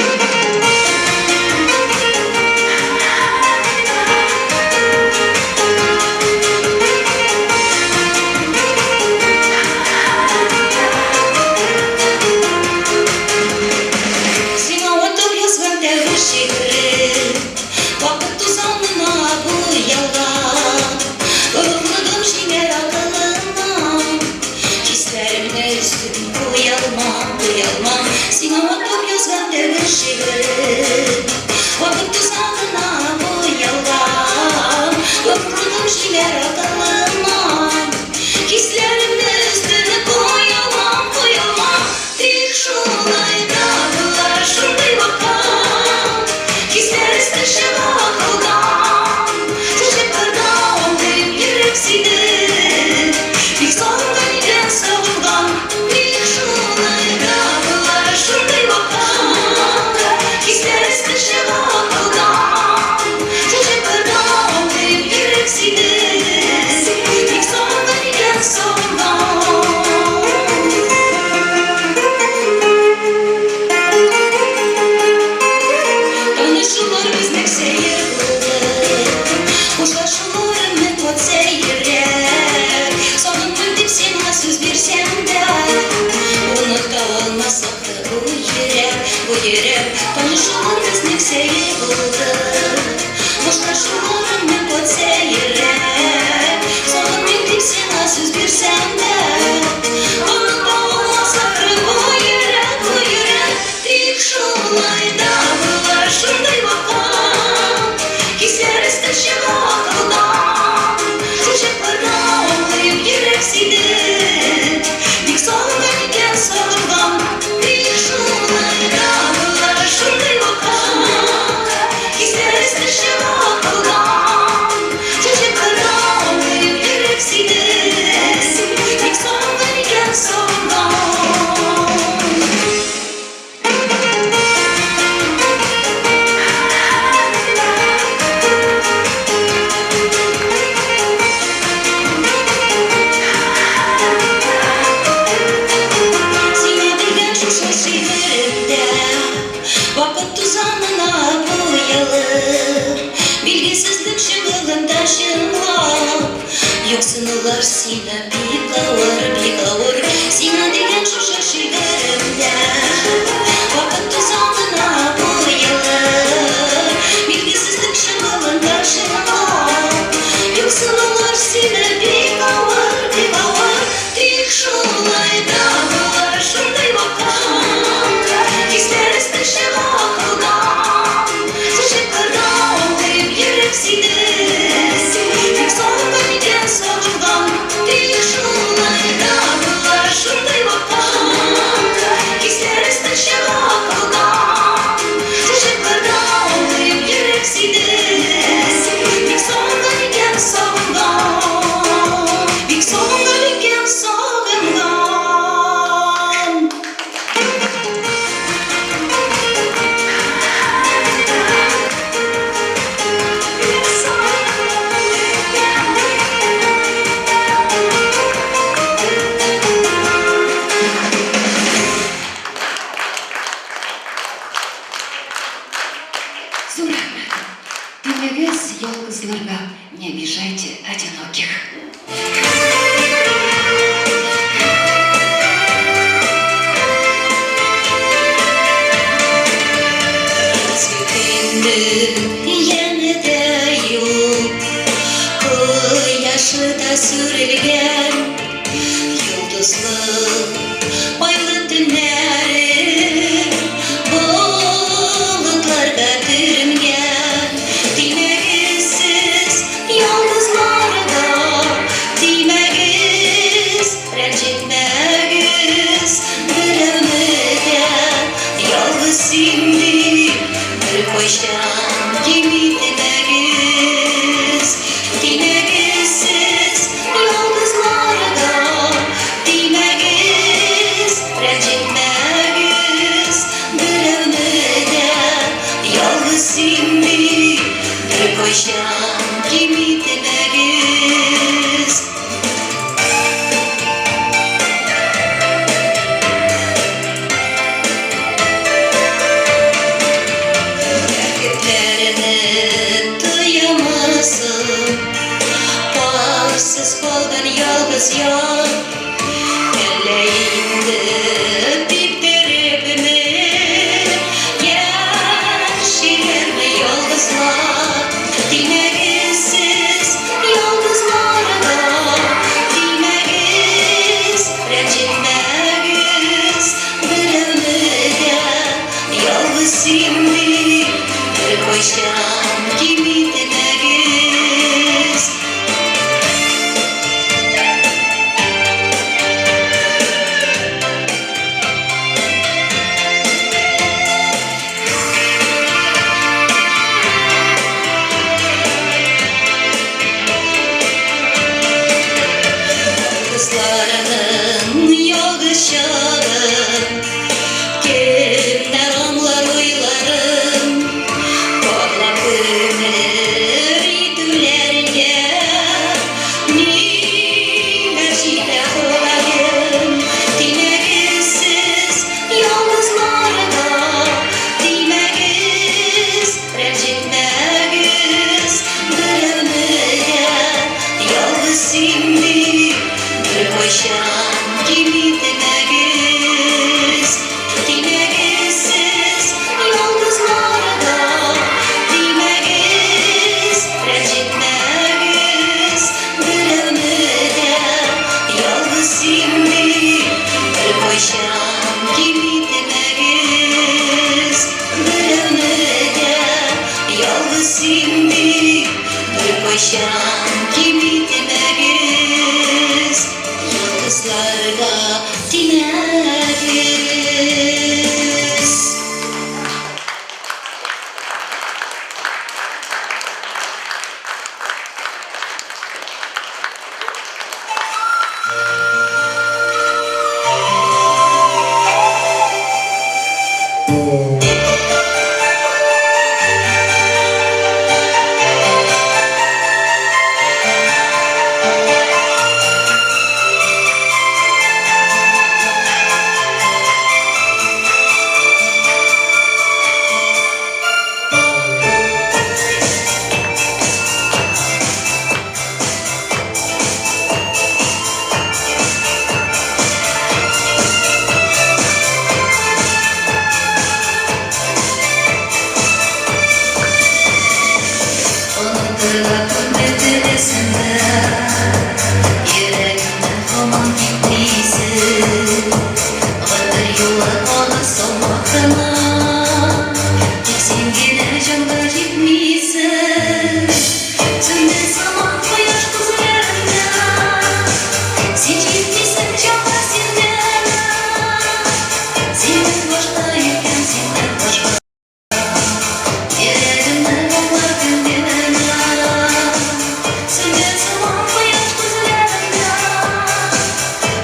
Сиңа ватып язган тәүге шигырем, Вакыт тузанына буялган. Горурлыгым җиңәр акылыңнан, Хисләремне өстен куялмам, куялмам. Сиңа ватып язган тәүге шигырем, Вакыт тузанына буялган. Горурлыгым җиңәр акылыңнан, Хисләремне өстен куялмам, куялмам. Тик шулай да була шундый вакыт, Хисләр өсте чыга акылдан. Шул аңлыйм йөрәк сине, Бик сагынган икән, сагынган. Тик шулай да була шундый вакыт, Хисләр өсте чыга акылдан. Шул аңлыйм йөрәк сине, Бик сагынган икән, сагынган. Танышулар безнең сәер булды, Хушлашулар өмет сәеррәк. Сагындым дип сиңа сүз бирсәм дә, Оныта алмасак та бу йөрәк, бу йөрәк. Танышулар безнең сәер булды, Хушлашулар өмет сәеррәк. Сагындым дип сиңа сүз бирсәм дә, Оныта алмасак та бу йөрәк, бу йөрәк. Тик шулай да була шундый вакыт, Хисләр өсте чыга акылдан. Шул чакларда аңлыйм йөрәк сине, Бик сагынган икән, сагынган. Тик шулай да була шундый вакыт, Хисләр өсте чыга акылдан. Шул чакларда аңлыйм йөрәк сине, Бик сагынган икән, сагынган. Сиңа дигән шушы шигыремдә Вакыт тузанына буялып, Билгесезлек чоңгылында чынлап, Юксынулар сине бик авыр, бик авыр. Сиңа дигән шушы шигыремдә Вакыт тузанына буялып, Билгесезлек чоңгылында чынлап, Юксынулар сине бик авыр, бик авыр. Тик шулай да була шундый вакыт, Хисләр өсте чыга акылдан. Шул чакларда аңлыйм йөрәк сине, Бик сагынган икән, сагынган. Тик шулай да була шундый вакыт, Хисләр өсте чыга акылдан. Шул чакларда аңлыйм йөрәк сине, Бик сагынган икән, сагынган. Бик сагынган икән, сагынган. Зур рәхмәт. Тимәгез ялгызларга, не обижайте одиноких. Язгы яме дә юк, Кояшы да сүрелгән, Йолдызлы айлы төннәре Болытларга төренгән. Тимәгез сез ялгызларга, Тимәгез, рәнҗетмәгез берәүне дә. Ялгыз син дип беркайчан кимитмәгез. Тимәгез сез ялгызларга. ялгыз яр. Әллә инде типтерепме, Яшиләрме ялгызлар? Тимәгез сез ялгызларга, Тимәгез, рәнҗетмәгез берәүне дә. Ялгыз син дип беркайчан ким итмәгез. Ялгызларның ялгыз чагын Кемнәр аңлар уйларын? Парлап гомер итүләргә Ниләр җитә, Ходаем? Тимәгез сез ялгызларга, Тимәгез, рәнҗетмәгез берәүне дә. Ялгыз син дип беркайчан ким итмәгез. Тимәгез сез ялгызларга, Тимәгез, рәнҗетмәгез берәүне дә. Ялгыз син дип беркайчан ким итмәгез берәүне дә. Ялгыз син дип беркайчан ким итмәгез. Ялгызларга тимәгез. Онытырга күпме теләсәм дә, Йөрәгемнән һаман китмисең. Гомер юлы ага салмак кына, Тик син генә җанга җитмисең. Сүнде сыман кояш күзләреңдә, Син җитмисең җанга син генә. Синнән башка икән, синнән башка Йөрәгемне аңлар кем генә? Сүнгән сыман кояш күзләреңдә,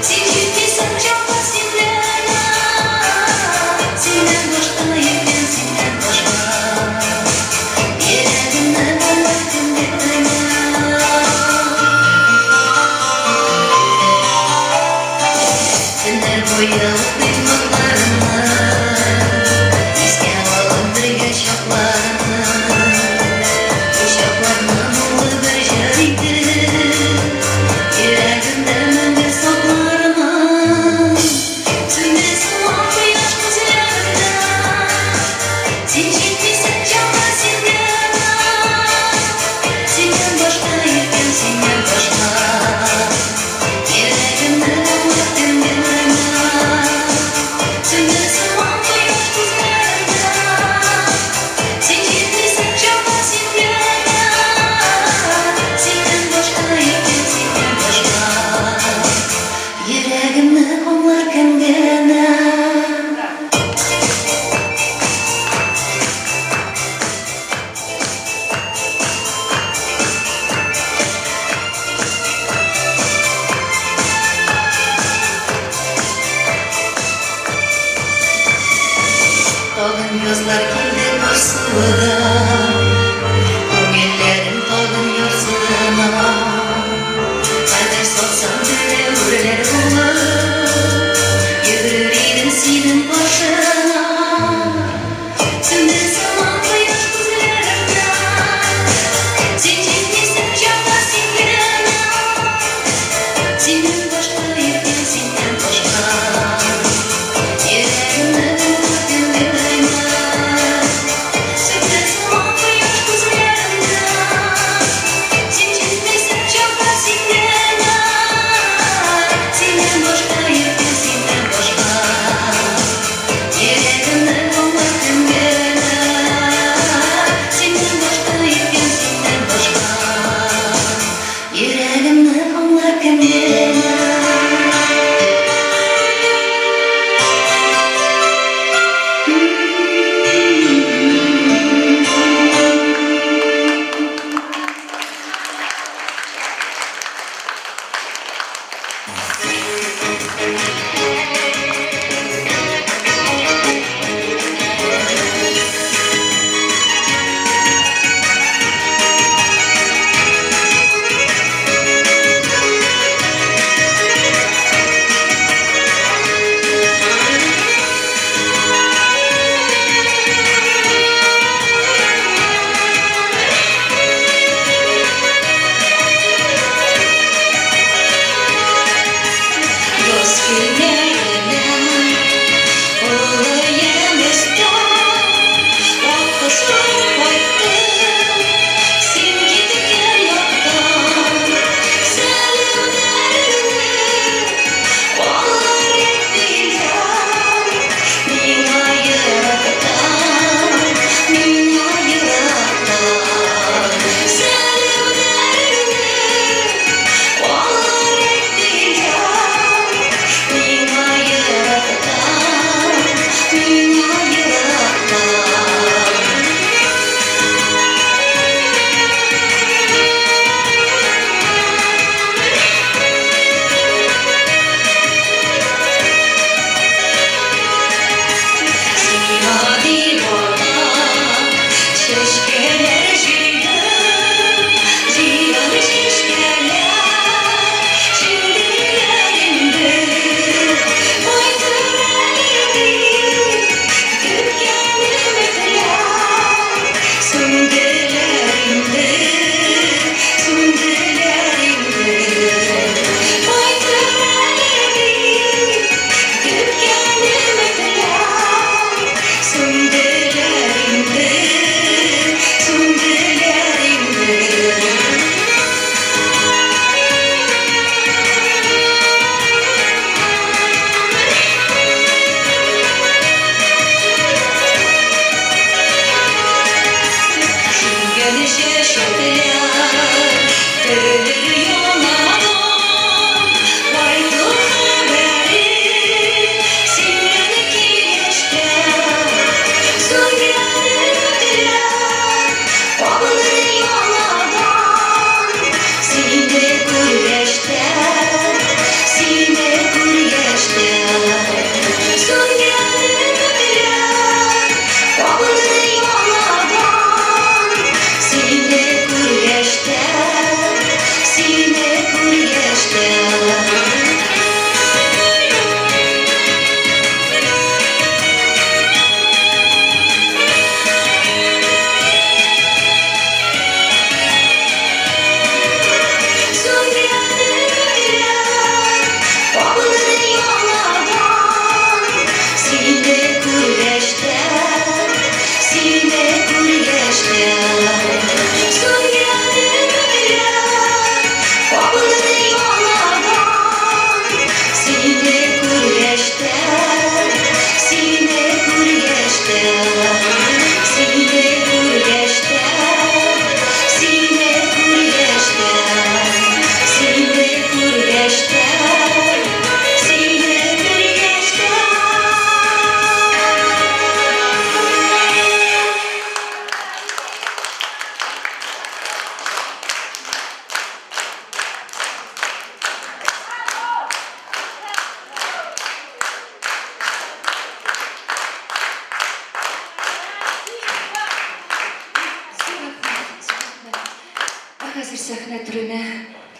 Син җитмисең җанга син генә. Синнән башка икән, синнән башка Йөрәгемне аңлар кем генә? Көннәр буе укыйм хатларыңны, Искә алып бергә чакларны. Бу чакларны моңлы бер җыр итеп, Йөрәгемдә мәңге саклармын. Сүнде сыман кояш күзләреңдә, Син җитмисең җанга син генә. Синнән башка икән, синнән башка Йөрәгемне аңлар кем генә?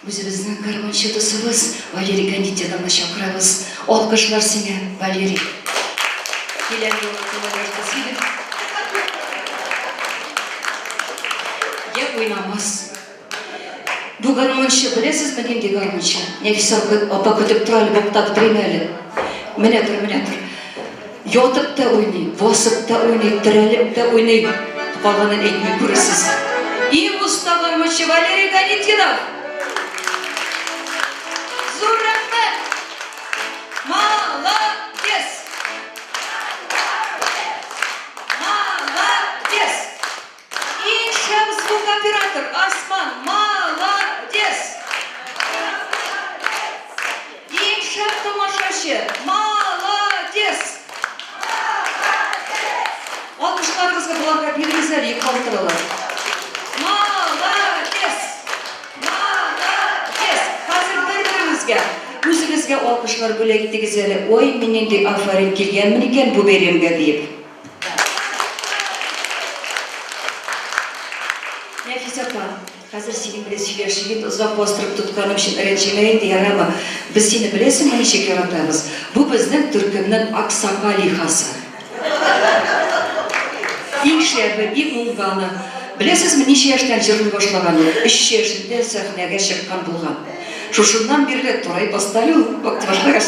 Үзебезнең гармунчы дусыбыз Валерий Ганитиновны чакырабыз. Алкышлар сиңа, Валерий. Киләм юлы күңел яртысы иде. Я уйнамас. Бу гармунчы, беләсезме нинди гармунчы? Нәфисә апа көтеп тора әле, мактап бетерим әле. Менә тор, менә тор. Ятып та уйный, басып та уйный, терәлеп тә уйный. Калганын әйтмим, күрерсез. Иң оста гармунчы Валерий Галитинов! Зур рәхмәт! Молодец! Молодец! Иң шәп звукооператор Осман, молодец! Иң шәп тамашачы, молодец! Алкышларыгызны боларга бирегез әле, йоклап утыралар. Молодец! Молодец! Хәзер бер-берегезгә, үзегезгә алкышлар бүләк итегез әле. Ой, мин нинди афәрин килгәнмен икән бу бәйрәмгә диеп. Нәфисә апа, хәзер синең белән сөйләшик инде, озак бастырып тотканым өчен рәнҗемә инде, ярамы? Без сине беләсеңме ничек яратабыз? Бу безнең төркемнең аксакалихасы. Иң шәбе, иң уңганы. Беләсезме, ничә яшьтән җырлый башлаган ул? Өч яшендә сәхнәгә чыккан булган. Шушыннан бирле турай басты әле ул, вакыт башлагач.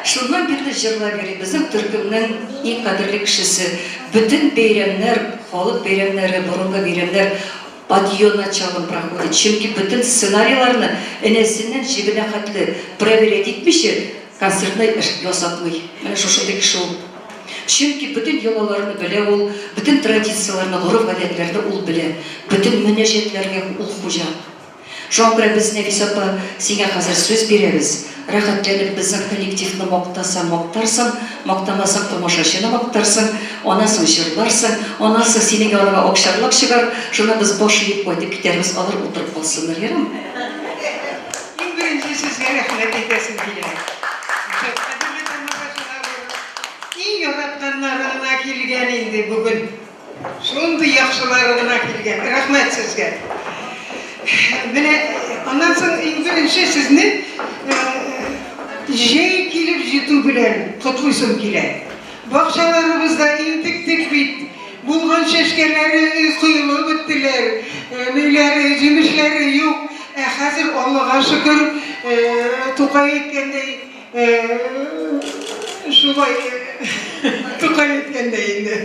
Шуннан бирле җырлап йөри. Безнең төркемнең иң кадерле кешесе. Бөтен бәйрәмнәр, халык бәйрәмнәре, борынгы бәйрәмнәр под ее началом проходит. Чөнки бөтен сценарийларны энәсеннән җебенә хәтле проверять итмичә, концертны ясатмый. Менә шушындый кеше ул. Чөнки бөтен йолаларны белә ул, бөтен традицияләрне, гореф-гадәтләрне ул белә. Бөтен мөнәҗәтләргә ул хуҗа. Шуңа күрә без, Нәфисә апа, сиңа хәзер сүз бирәбез. Рәхәтләнеп безнең коллективны мактасаң, мактарсың, мактамасаң, тамашачыны мактарсың, аннан соң җырларсың, аннан соң синең яныңа акчарлак чыгар, шуннан без баш иеп кайтып китәрбез, алар утырып калсыннар, ярыймы? Иң беренче сезгә рәхмәт әйтәсем килә. Кадерле тамашачыларыбыз, иң яратканнары гына килгән инде бүген. Шундый яхшылары гына килгән. Рәхмәт сезгә. Менә аннан соң иң беренче сезне җәй килеп җитү белән котлыйсым килә. Бакчаларыбызда интектек бит. Булган чәчкәләре коелып беттеләр, ниләре, җимешләре юк. Ә хәзер, Аллага шөкер, Тукай әйткәндәй, Шулай Тукай әйткәндәй инде.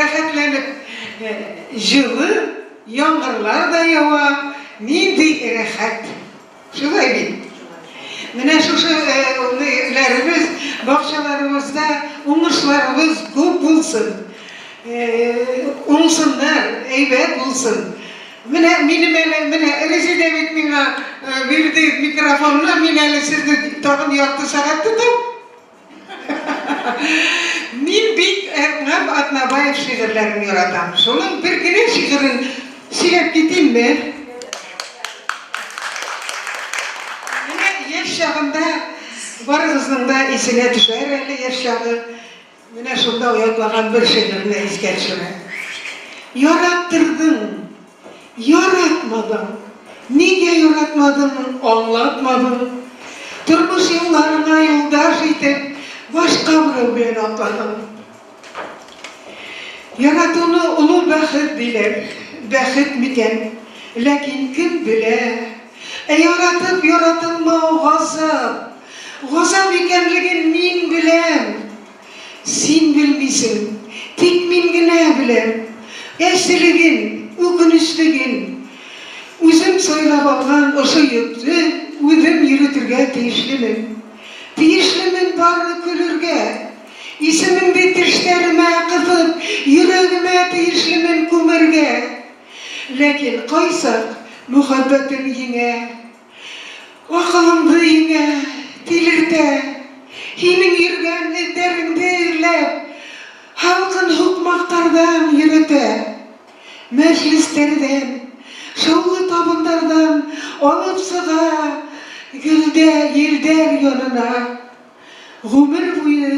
Рәхәтләнеп җылы яңгырлар да ява, нинди рәхәт. Шулай бит. Менә шушы ниләребез, бакчаларыбызда уңышларыбыз күп булсын. Уңсыннар, әйбәт булсын. Менә минем әле, менә Резидә бит миңа бирде микрофонны, мин әле сезне тагын ярты сәгать тотам. Мин бик Әхмәт Атнабаев шигырьләрен яратам. Шуның бер генә шигырен сөйләп китимме? Менә яшь чагында барыгызның да исенә төшәр әле яшь чагы. Менә шунда ятлаган бер шигырьне искә төшерә. Яраттырдың, яратмадың, нигә яратмадың, аңлатмадың. Тормыш юлларыңа юлдаш итеп, башка берәү белән атладың. Яратуны олы бәхет диләр, бәхет микән, ләкин кем белә. Ә яратып яратылмау газап, Газап икәнлеген мин беләм. Син белмисең, тик мин генә беләм. Әчелеген, үкенечлеген. Үзем сайлап алган ошо йөкне үзем йөретергә тиешлемен. Тиешлемен бары көлергә. Исемеңне тешләремә кысып, йөрәгемә тиешлемен күмәргә. Ләкин кайчак мөхәббәтем җиңә. Акылыңды иңә, тилертә. Һинең йөргән эзләреңде эзләп, Һалкын һукмактардан йөретә. Мәҗлесләрдән, шаулы табындардан Алып чыга гөлдә елдәр янына. Гомер буе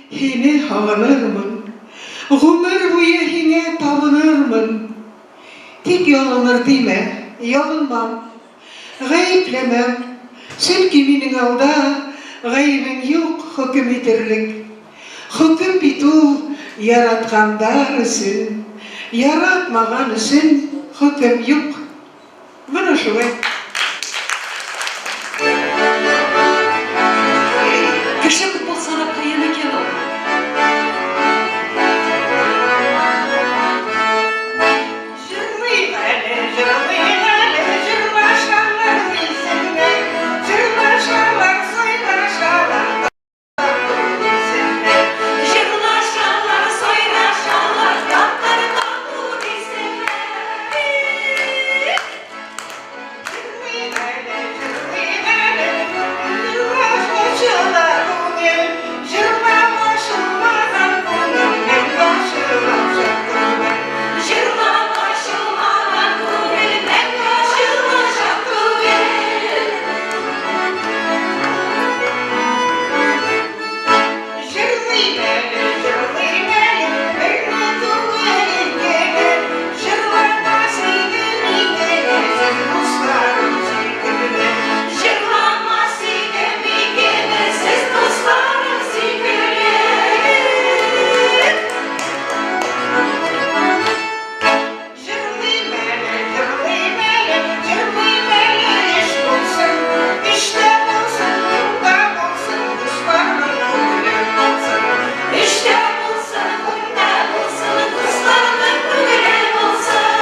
һине һагынырмын, Гомер буе һиңә табынырмын. Тик ялыныр димә. Ягынмам, гаепләмәм, чөнки минең алда гаебең юк хөкем итерлек. Хөкем бит ул яраткандар өчен, яратмаган өчен хөкем юк. Менә шулай. Кеше күп булса да кыен икән ул. Җырлыйк әле, җырлыйк әле, җырлашалар дисеңме? Җырлашалар, сайрашалар, тату дисеңме? Җырлашалар, сайрашалар, татар тату дисеңме? Җырлыйк әле, җырлыйк әле, җырлашачыла күңел, җырлап ачылмаган күңел, мәңге ачылачак түгел. Җырлап ачылмаган күңел, мәңге ачылачак түгел. Җырлыйм әле, җырлыйм әле, берне түгел, икене, җырламас идем икене, сез дусларым сөйкемле. Җырламас идем икене, сез дусларым сөйкемле. Җырлыйм әле, җырлыйм әле, җырлыйм әле, эш булсын, эштә булсын, юкта булсын, дусларның күңеле булсын. Эштә булсын, күңдә булсын, дусларның күңеле булсын.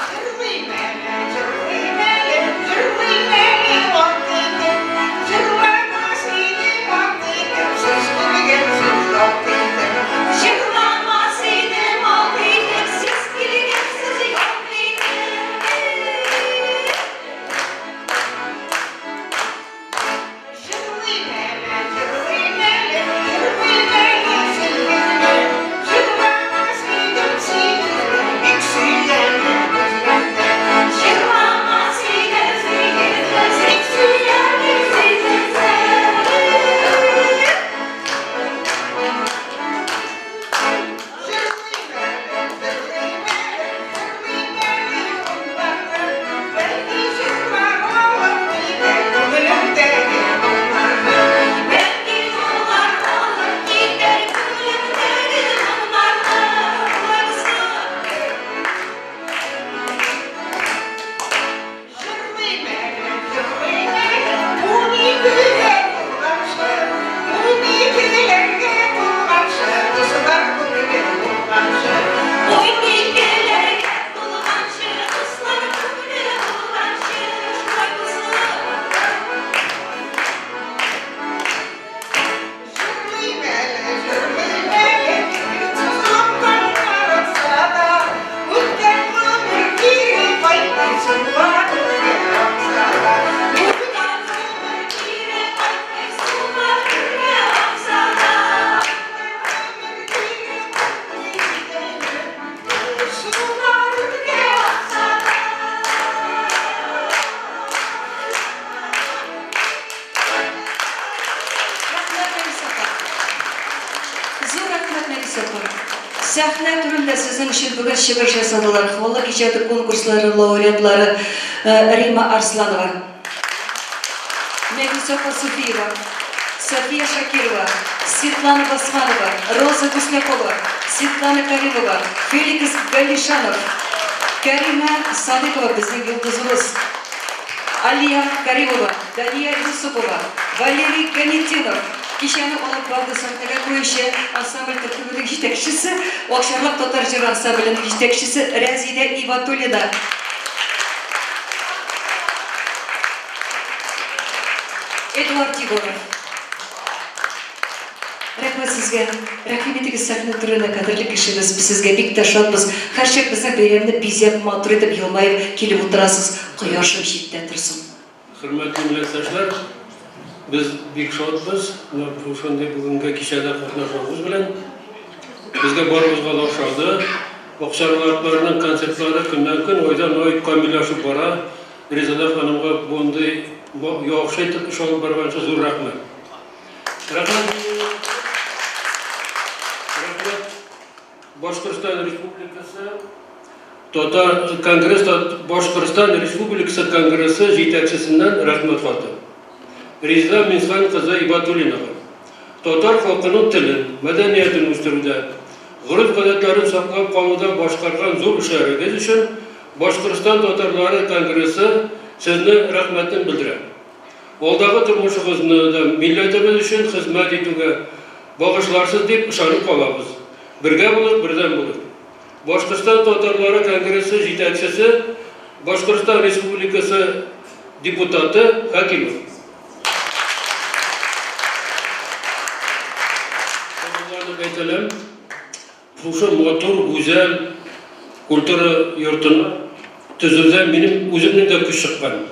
Җырлыйм әле, җырлыйм әле, җырлыйм әле, ат итеп, җырламас идем ат итеп, сез килгәнсез ат итеп. Җырламас идем ат итеп, сез килгәнсез ят итеп. Җырлыйм әле, җырлыйм әле, җырлыйм әле син генә, җырламас идем син генә, бик сөйләнә күзләрдә. Җырламас идем син генә, бик сөйләнә күзләрдә. Җырлыйм әле, җырлыйм әле, җырлыйм әле моңнарны, бәлки җырлар алып китәр күңелемдәге моңнарны. Бәлки моңнар алып китәр күңелемдәге моңнарны. Җырлыйм әле, җырлыйм әле, уникегә тулганчы, уникеләргә тулганчы, дуслар күңеле булганчы. Уникеләргә тулганчы, дуслар күңеле булганчы. Шулай булсын. Җырлыйм әле, җырлыйм әле, йолдызым таңнар атса да, үткән гомер кире кайтмый, сулар үргә акса да. Үткән гомер кире кайтмый, сулар үргә акса да. Гомер кире кайтмый дигәнем, сулар үргә акса да. Рәхмәт, Нәфисә апа. Зур рәхмәт, Нәфисә апа. Сәхнә түрендә сезнең өчен бүген чыгыш ясадылар халык иҗаты конкурслары лауреатлары Римма Арсланова, Нәфисә апа Суфиева, София Шакирова, Светлана Басманова, Роза Гуслякова, Светлана Каримова, Феликс Галишанов, Кәримә Садыкова безнең йолдызыбыз, Алия Каримова, Дания Юсупова, Валерий Ганетдинов, кичәне алып барды сәхнәгә куючы ансамбль төркеменең җитәкчесе, Акчарлак татар җыры ансамбленең җитәкчесе Рәзидә Ибатуллина. Эдуард Егоров. Рәхмәт сезгә. Рәхим итегез сәхнә түренә, кадерле кешебез. Без сезгә бик тә шатбыз. Һәрчак безнең бәйрәмне бизәп, матур итеп елмаеп килеп утырасыз. Кояшым читтә торсын. Хөрмәтле милләттәшләр, без бик шатбыз, менә бу шундый бүгенге кичәдә катнашуыбыз белән. Безгә барыбызга да ошады. Акчарлакларның концертлары көннән-көн, айдан-ай камилләшеп бара. Резеда ханымга мондый яхшы итеп эш алып барган өчен зур рәхмәт. Рәхмәт. Рәхмәт. Башкортстан Республикасы Татар Конгресс Башкортстан Республикасы Конгрессы җитәкчесеннән рәхмәт хаты. Резеда Минсхан кызы Ибатуллинага. Татар халкының телен, мәдәниятен үстерүдә, гореф-гадәтләрен саклап калуда башкарган зур эшләрегез өчен Башкортстан татарлары конгрессы сезне рәхмәтен белдерә. Алдагы тормышыгызны да милләтебез өчен хезмәт итүгә багышларсыз дип ышанып калабыз. Бергә булыйк, бердәм булыйк. Башкортстан татарлары конгрессы җитәкчесе, Башкортстан Республикасы депутаты Хәкимов. Горурланып әйтәләм, шушы матур, гүзәл культура йортын төзүдә минем үземнең дә көч чыккан.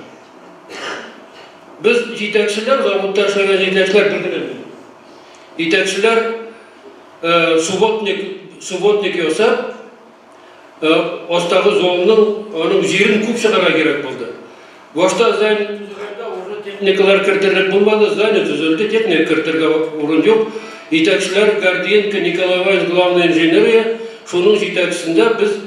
Без җитәкчеләр, заводта эшләгән җитәкчеләр бер генә мин. Җитәкчеләр субботник, субботник ясап, астагы зонның аның җирен күп чыгарга кирәк булды. Башта здание төзегәндә уже техникалар кертерлек булмады, здание төзелде, техника кертергә урын юк. Җитәкчеләр Гордиенко Николай Иванович главный инженер, шуның җитәкчесендә без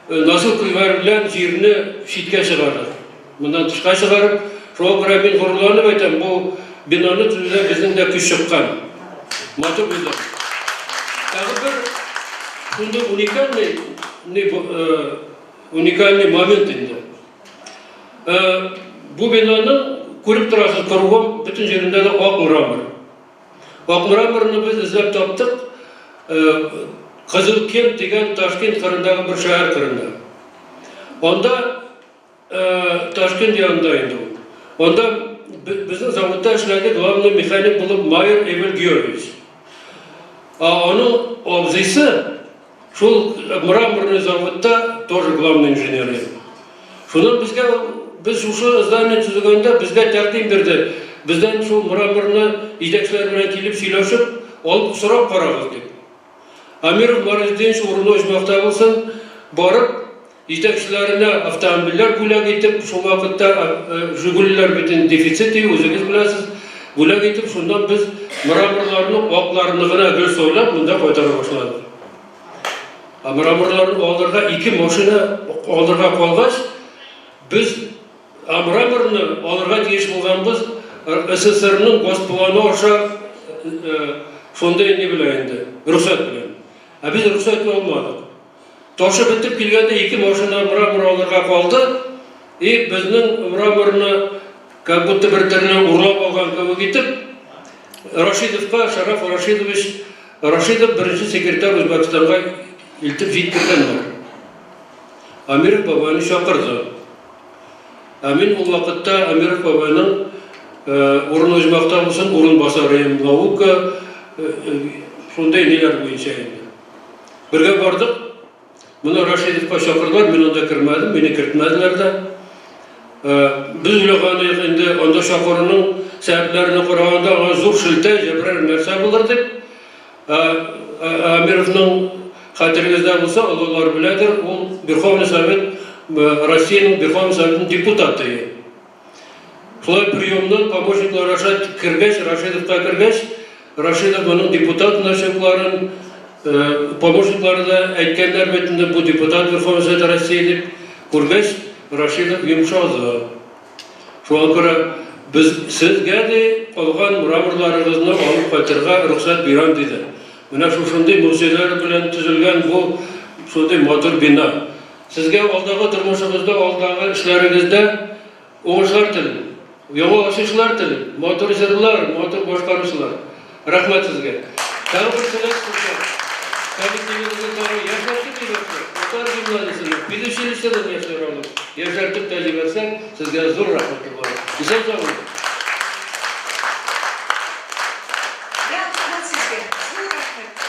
носилкалар белән җирне читкә чыгардык. Моннан тышка чыгарып, шуңа күрә мин горурланып әйтәм, бу бинаны төзүдә безнең дә көч чыккан. Матур бина. Тагы бер шундый уникальный, уникальный момент инде. Бу бинаның күреп торасыз, кругом бөтен җирендә дә ак мрамор. Ак мраморны без эзләп таптык, Кызылкент дигән Ташкент кырындагы бер шәһәр кырында. Анда Ташкент янында инде ул. Анда безнең заводта эшләде главный механик булып Майер Эмиль Георгиевич. А аның абзыйсы шул мраморный заводта тоже главный инженер иде. Шуннан безгә без шушы здание төзегәндә безгә тәкъдим бирде. Бездән шул мраморны җитәкчеләр белән килеп сөйләшеп, алып сорап карагыз дип. Амиров Марис урыны оҗмахта булсын, барып Җитәкчеләренә автомобильләр бүләк итеп, шул вакытта Жигулиләр бит инде дефицит ди, үзегез беләсез, бүләк итеп, шуннан без мраморларны, акларны гына гел сайлап, монда кайтара башладык. Ә мраморларны алырга ике машина алырга калгач, без ә мраморны алырга тиеш булганбыз СССРның госпланы аша шундый ни белән инде, рөхсәт белән. Ә без рөхсәтне алмадык. Ташы бетеп килгәндә ике машина мрамор алырга калды. И безнең мраморны как будто бер төрле урлап алган кебек итеп Рашидовка, Шараф Рашидович Рашидов беренче секретарь Үзбәкстанга илтеп җиткергәннәр. Амиров бабайны чакырды. Ә мин ул вакытта Амиров бабайның урыны оҗмахта булсын, урынбасарыем, наука, шундый ниләр буенча инде. Бергә бардык. Моны Рашидовка чакырдылар, мин анда кермәдем, мине кертмәделәр дә. Э, без уйлаган идек инде анда чакыруның сәбәпләренә караганда аңа зур шелтә, җәбрәр нәрсә булыр дип. Э, э, Амировның хәтерегездә булса, олылар беләдер, ул Верховный Совет Россиянең Верховный Советының депутаты. Шулай приемнан помощниклар аша кергәч, Рашидовка кергәч, Рашидов моның депутат значокларын, помощниклары да әйткәннәр бит инде, бу депутат Верховный Совета России дип күргәч, Рашидов йомшады. Шуңа күрә без сезгә ди калган мраморларыгызны алып кайтырга рөхсәт бирәм диде. Менә шушындый могҗизалар белән төзелгән бу шундый матур бина. Сезгә алдагы тормышыгызда, алдагы эшләрегездә уңышлар телим. Яңа ачышлар телим. Матур җырлар, матур башкаручылар. Рәхмәт сезгә. Тагы бер теләк шушы. Коллективыгызны тагы яшәртеп җибәрсәк, татар гимназиясенең, педучилищедан яшьләр алып, яшәртеп тә җибәрсәк, сезгә зур рәхмәтле булабыз. Исән-сау булыгыз. Рәхмәт сезгә, зур рәхмәт.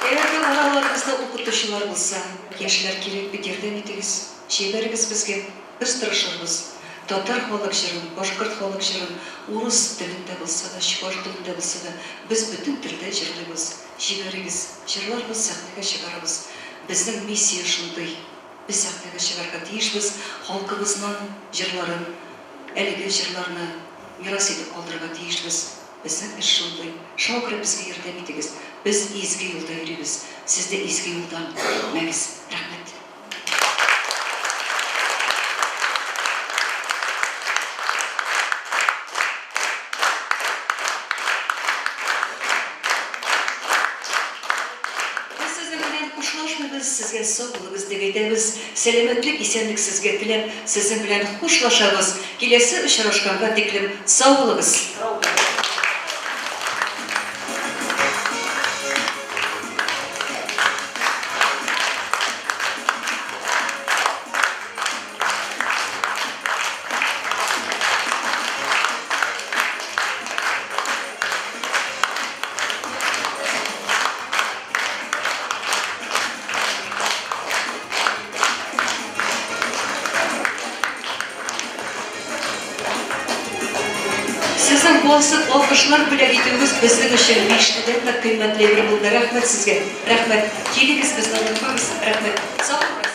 Әгәр дә араларыгызда укытучылар булса, яшьләр кирәк бит, ярдәм итегез, җибәрегез безгә, без тырышырбыз. Татар халык җырын, башкорт халык җырын, урыс телендә булса да, чуваш телендә булса да, без бөтен телдә җырлыйбыз. Җибәрегез, җырларбыз, сәхнәгә чыгарабыз. Безнең миссия шундый, без сәхнәгә чыгарга тиешбез, халкыбызның җырларын, әлеге җырларны мирас итеп калдырырга тиешбез. Безнең эш шундый. Шуңа күрә безгә ярдәм итегез. Без изге юлда йөрибез. Сез дә изге юлдан китмәгез. Рәхмәт. Без сезнең белән хушлашмыйбыз, сезгә сау булыгыз дип әйтәбез. Сәламәтлек, исәнлек сезгә теләп, сезнең белән хушлашабыз. Киләсе очрашканга тиклем сау булыгыз! Сезнең басып алкышлар бүләк итүегез безнең өчен биштәдән дә кыйммәтле әйбер булды. Рәхмәт сезгә. Рәхмәт. Килегез, безне онытмагыз. Рәхмәт. Сау булыгыз.